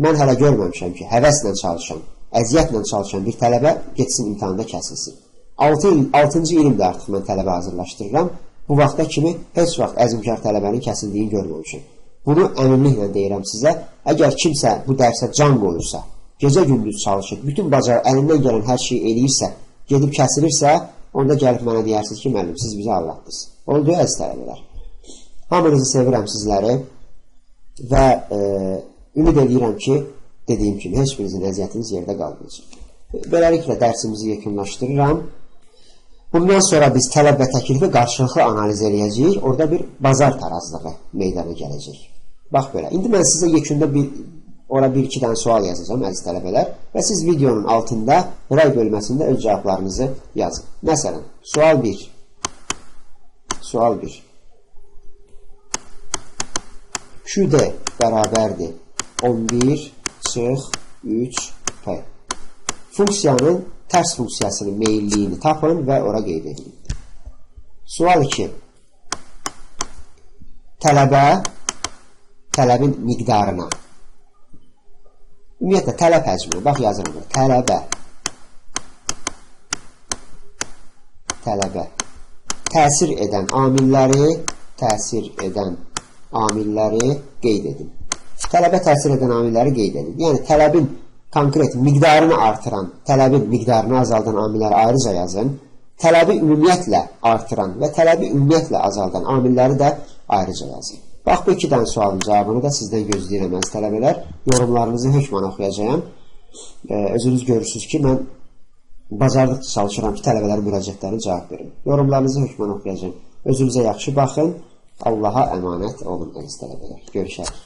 Mən hələ görməmişəm ki, həvəslə çalışan, əziyyətlə çalışan bir tələbə getsin imtahanda kəsilsin. 6-cı ilimdir artıq mən tələbə hazırlaşdırıram. Bu vaxta kimi heç vaxt əzmkar tələbənin kəsildiyini görməmişəm. Bunu əminliklə deyirəm sizə. Əgər kimsə bu dərsə can qoyursa, gecə-gündüz çalışır, bütün bacarı, əlindən gələn hər şeyi eləyirsə, gedib kəsilirsə, onda gəlib mənə deyərsiniz ki, müəllim, siz bizi aldatdınız. Oldu, əziz tələbələr. Hamınızı sevirəm sizləri və ümid edirəm ki, dediyim kimi, heç birinizin əziyyətiniz yerdə qalmayacaq. Beləliklə dərsimizi yekunlaşdırıram. Bundan sonra biz tələb və təklifi qarşılıqlı analiz eləyəcəyik. Orada bir bazar tarazlığı meydana gələcək. Bax belə. İndi mən sizə yekunda ora bir-iki dənə sual yazacağam, əziz tələbələr, və siz videonun altında rəy bölməsində öz cavablarınızı yazın. Məsələn, sual 1. Sual 1. QD bərabərdir 11 çıx 3 P. Funksiyanın tərs funksiyasının meyilliyini tapın və ora qeyd edin. Sual 2. Tələbə, tələbin miqdarına Ümumiyyətlə, tələb həcminə, bax yazıram burada, tələbə. Tələbə. Təsir edən amilləri, təsir edən amilləri qeyd edin. Tələbə təsir edən amilləri qeyd edin. Yəni, tələbin konkret miqdarını artıran, tələbin miqdarını azaldan amilləri ayrıca yazın. Tələbi ümumiyyətlə artıran və tələbi ümumiyyətlə azaldan amilləri də ayrıca yazın. Bax, bu iki dənə sualın cavabını da sizdən gözləyirəm, əziz tələbələr. Yorumlarınızı hökmən oxuyacağam. Özünüz görürsünüz ki, mən bacardıqca çalışıram ki, tələbələrin müraciətlərinə cavab verim. Yorumlarınızı hökmən oxuyacağam. Özünüzə yaxşı baxın. Allaha əmanət olun, əziz tələbələr. Görüşərik.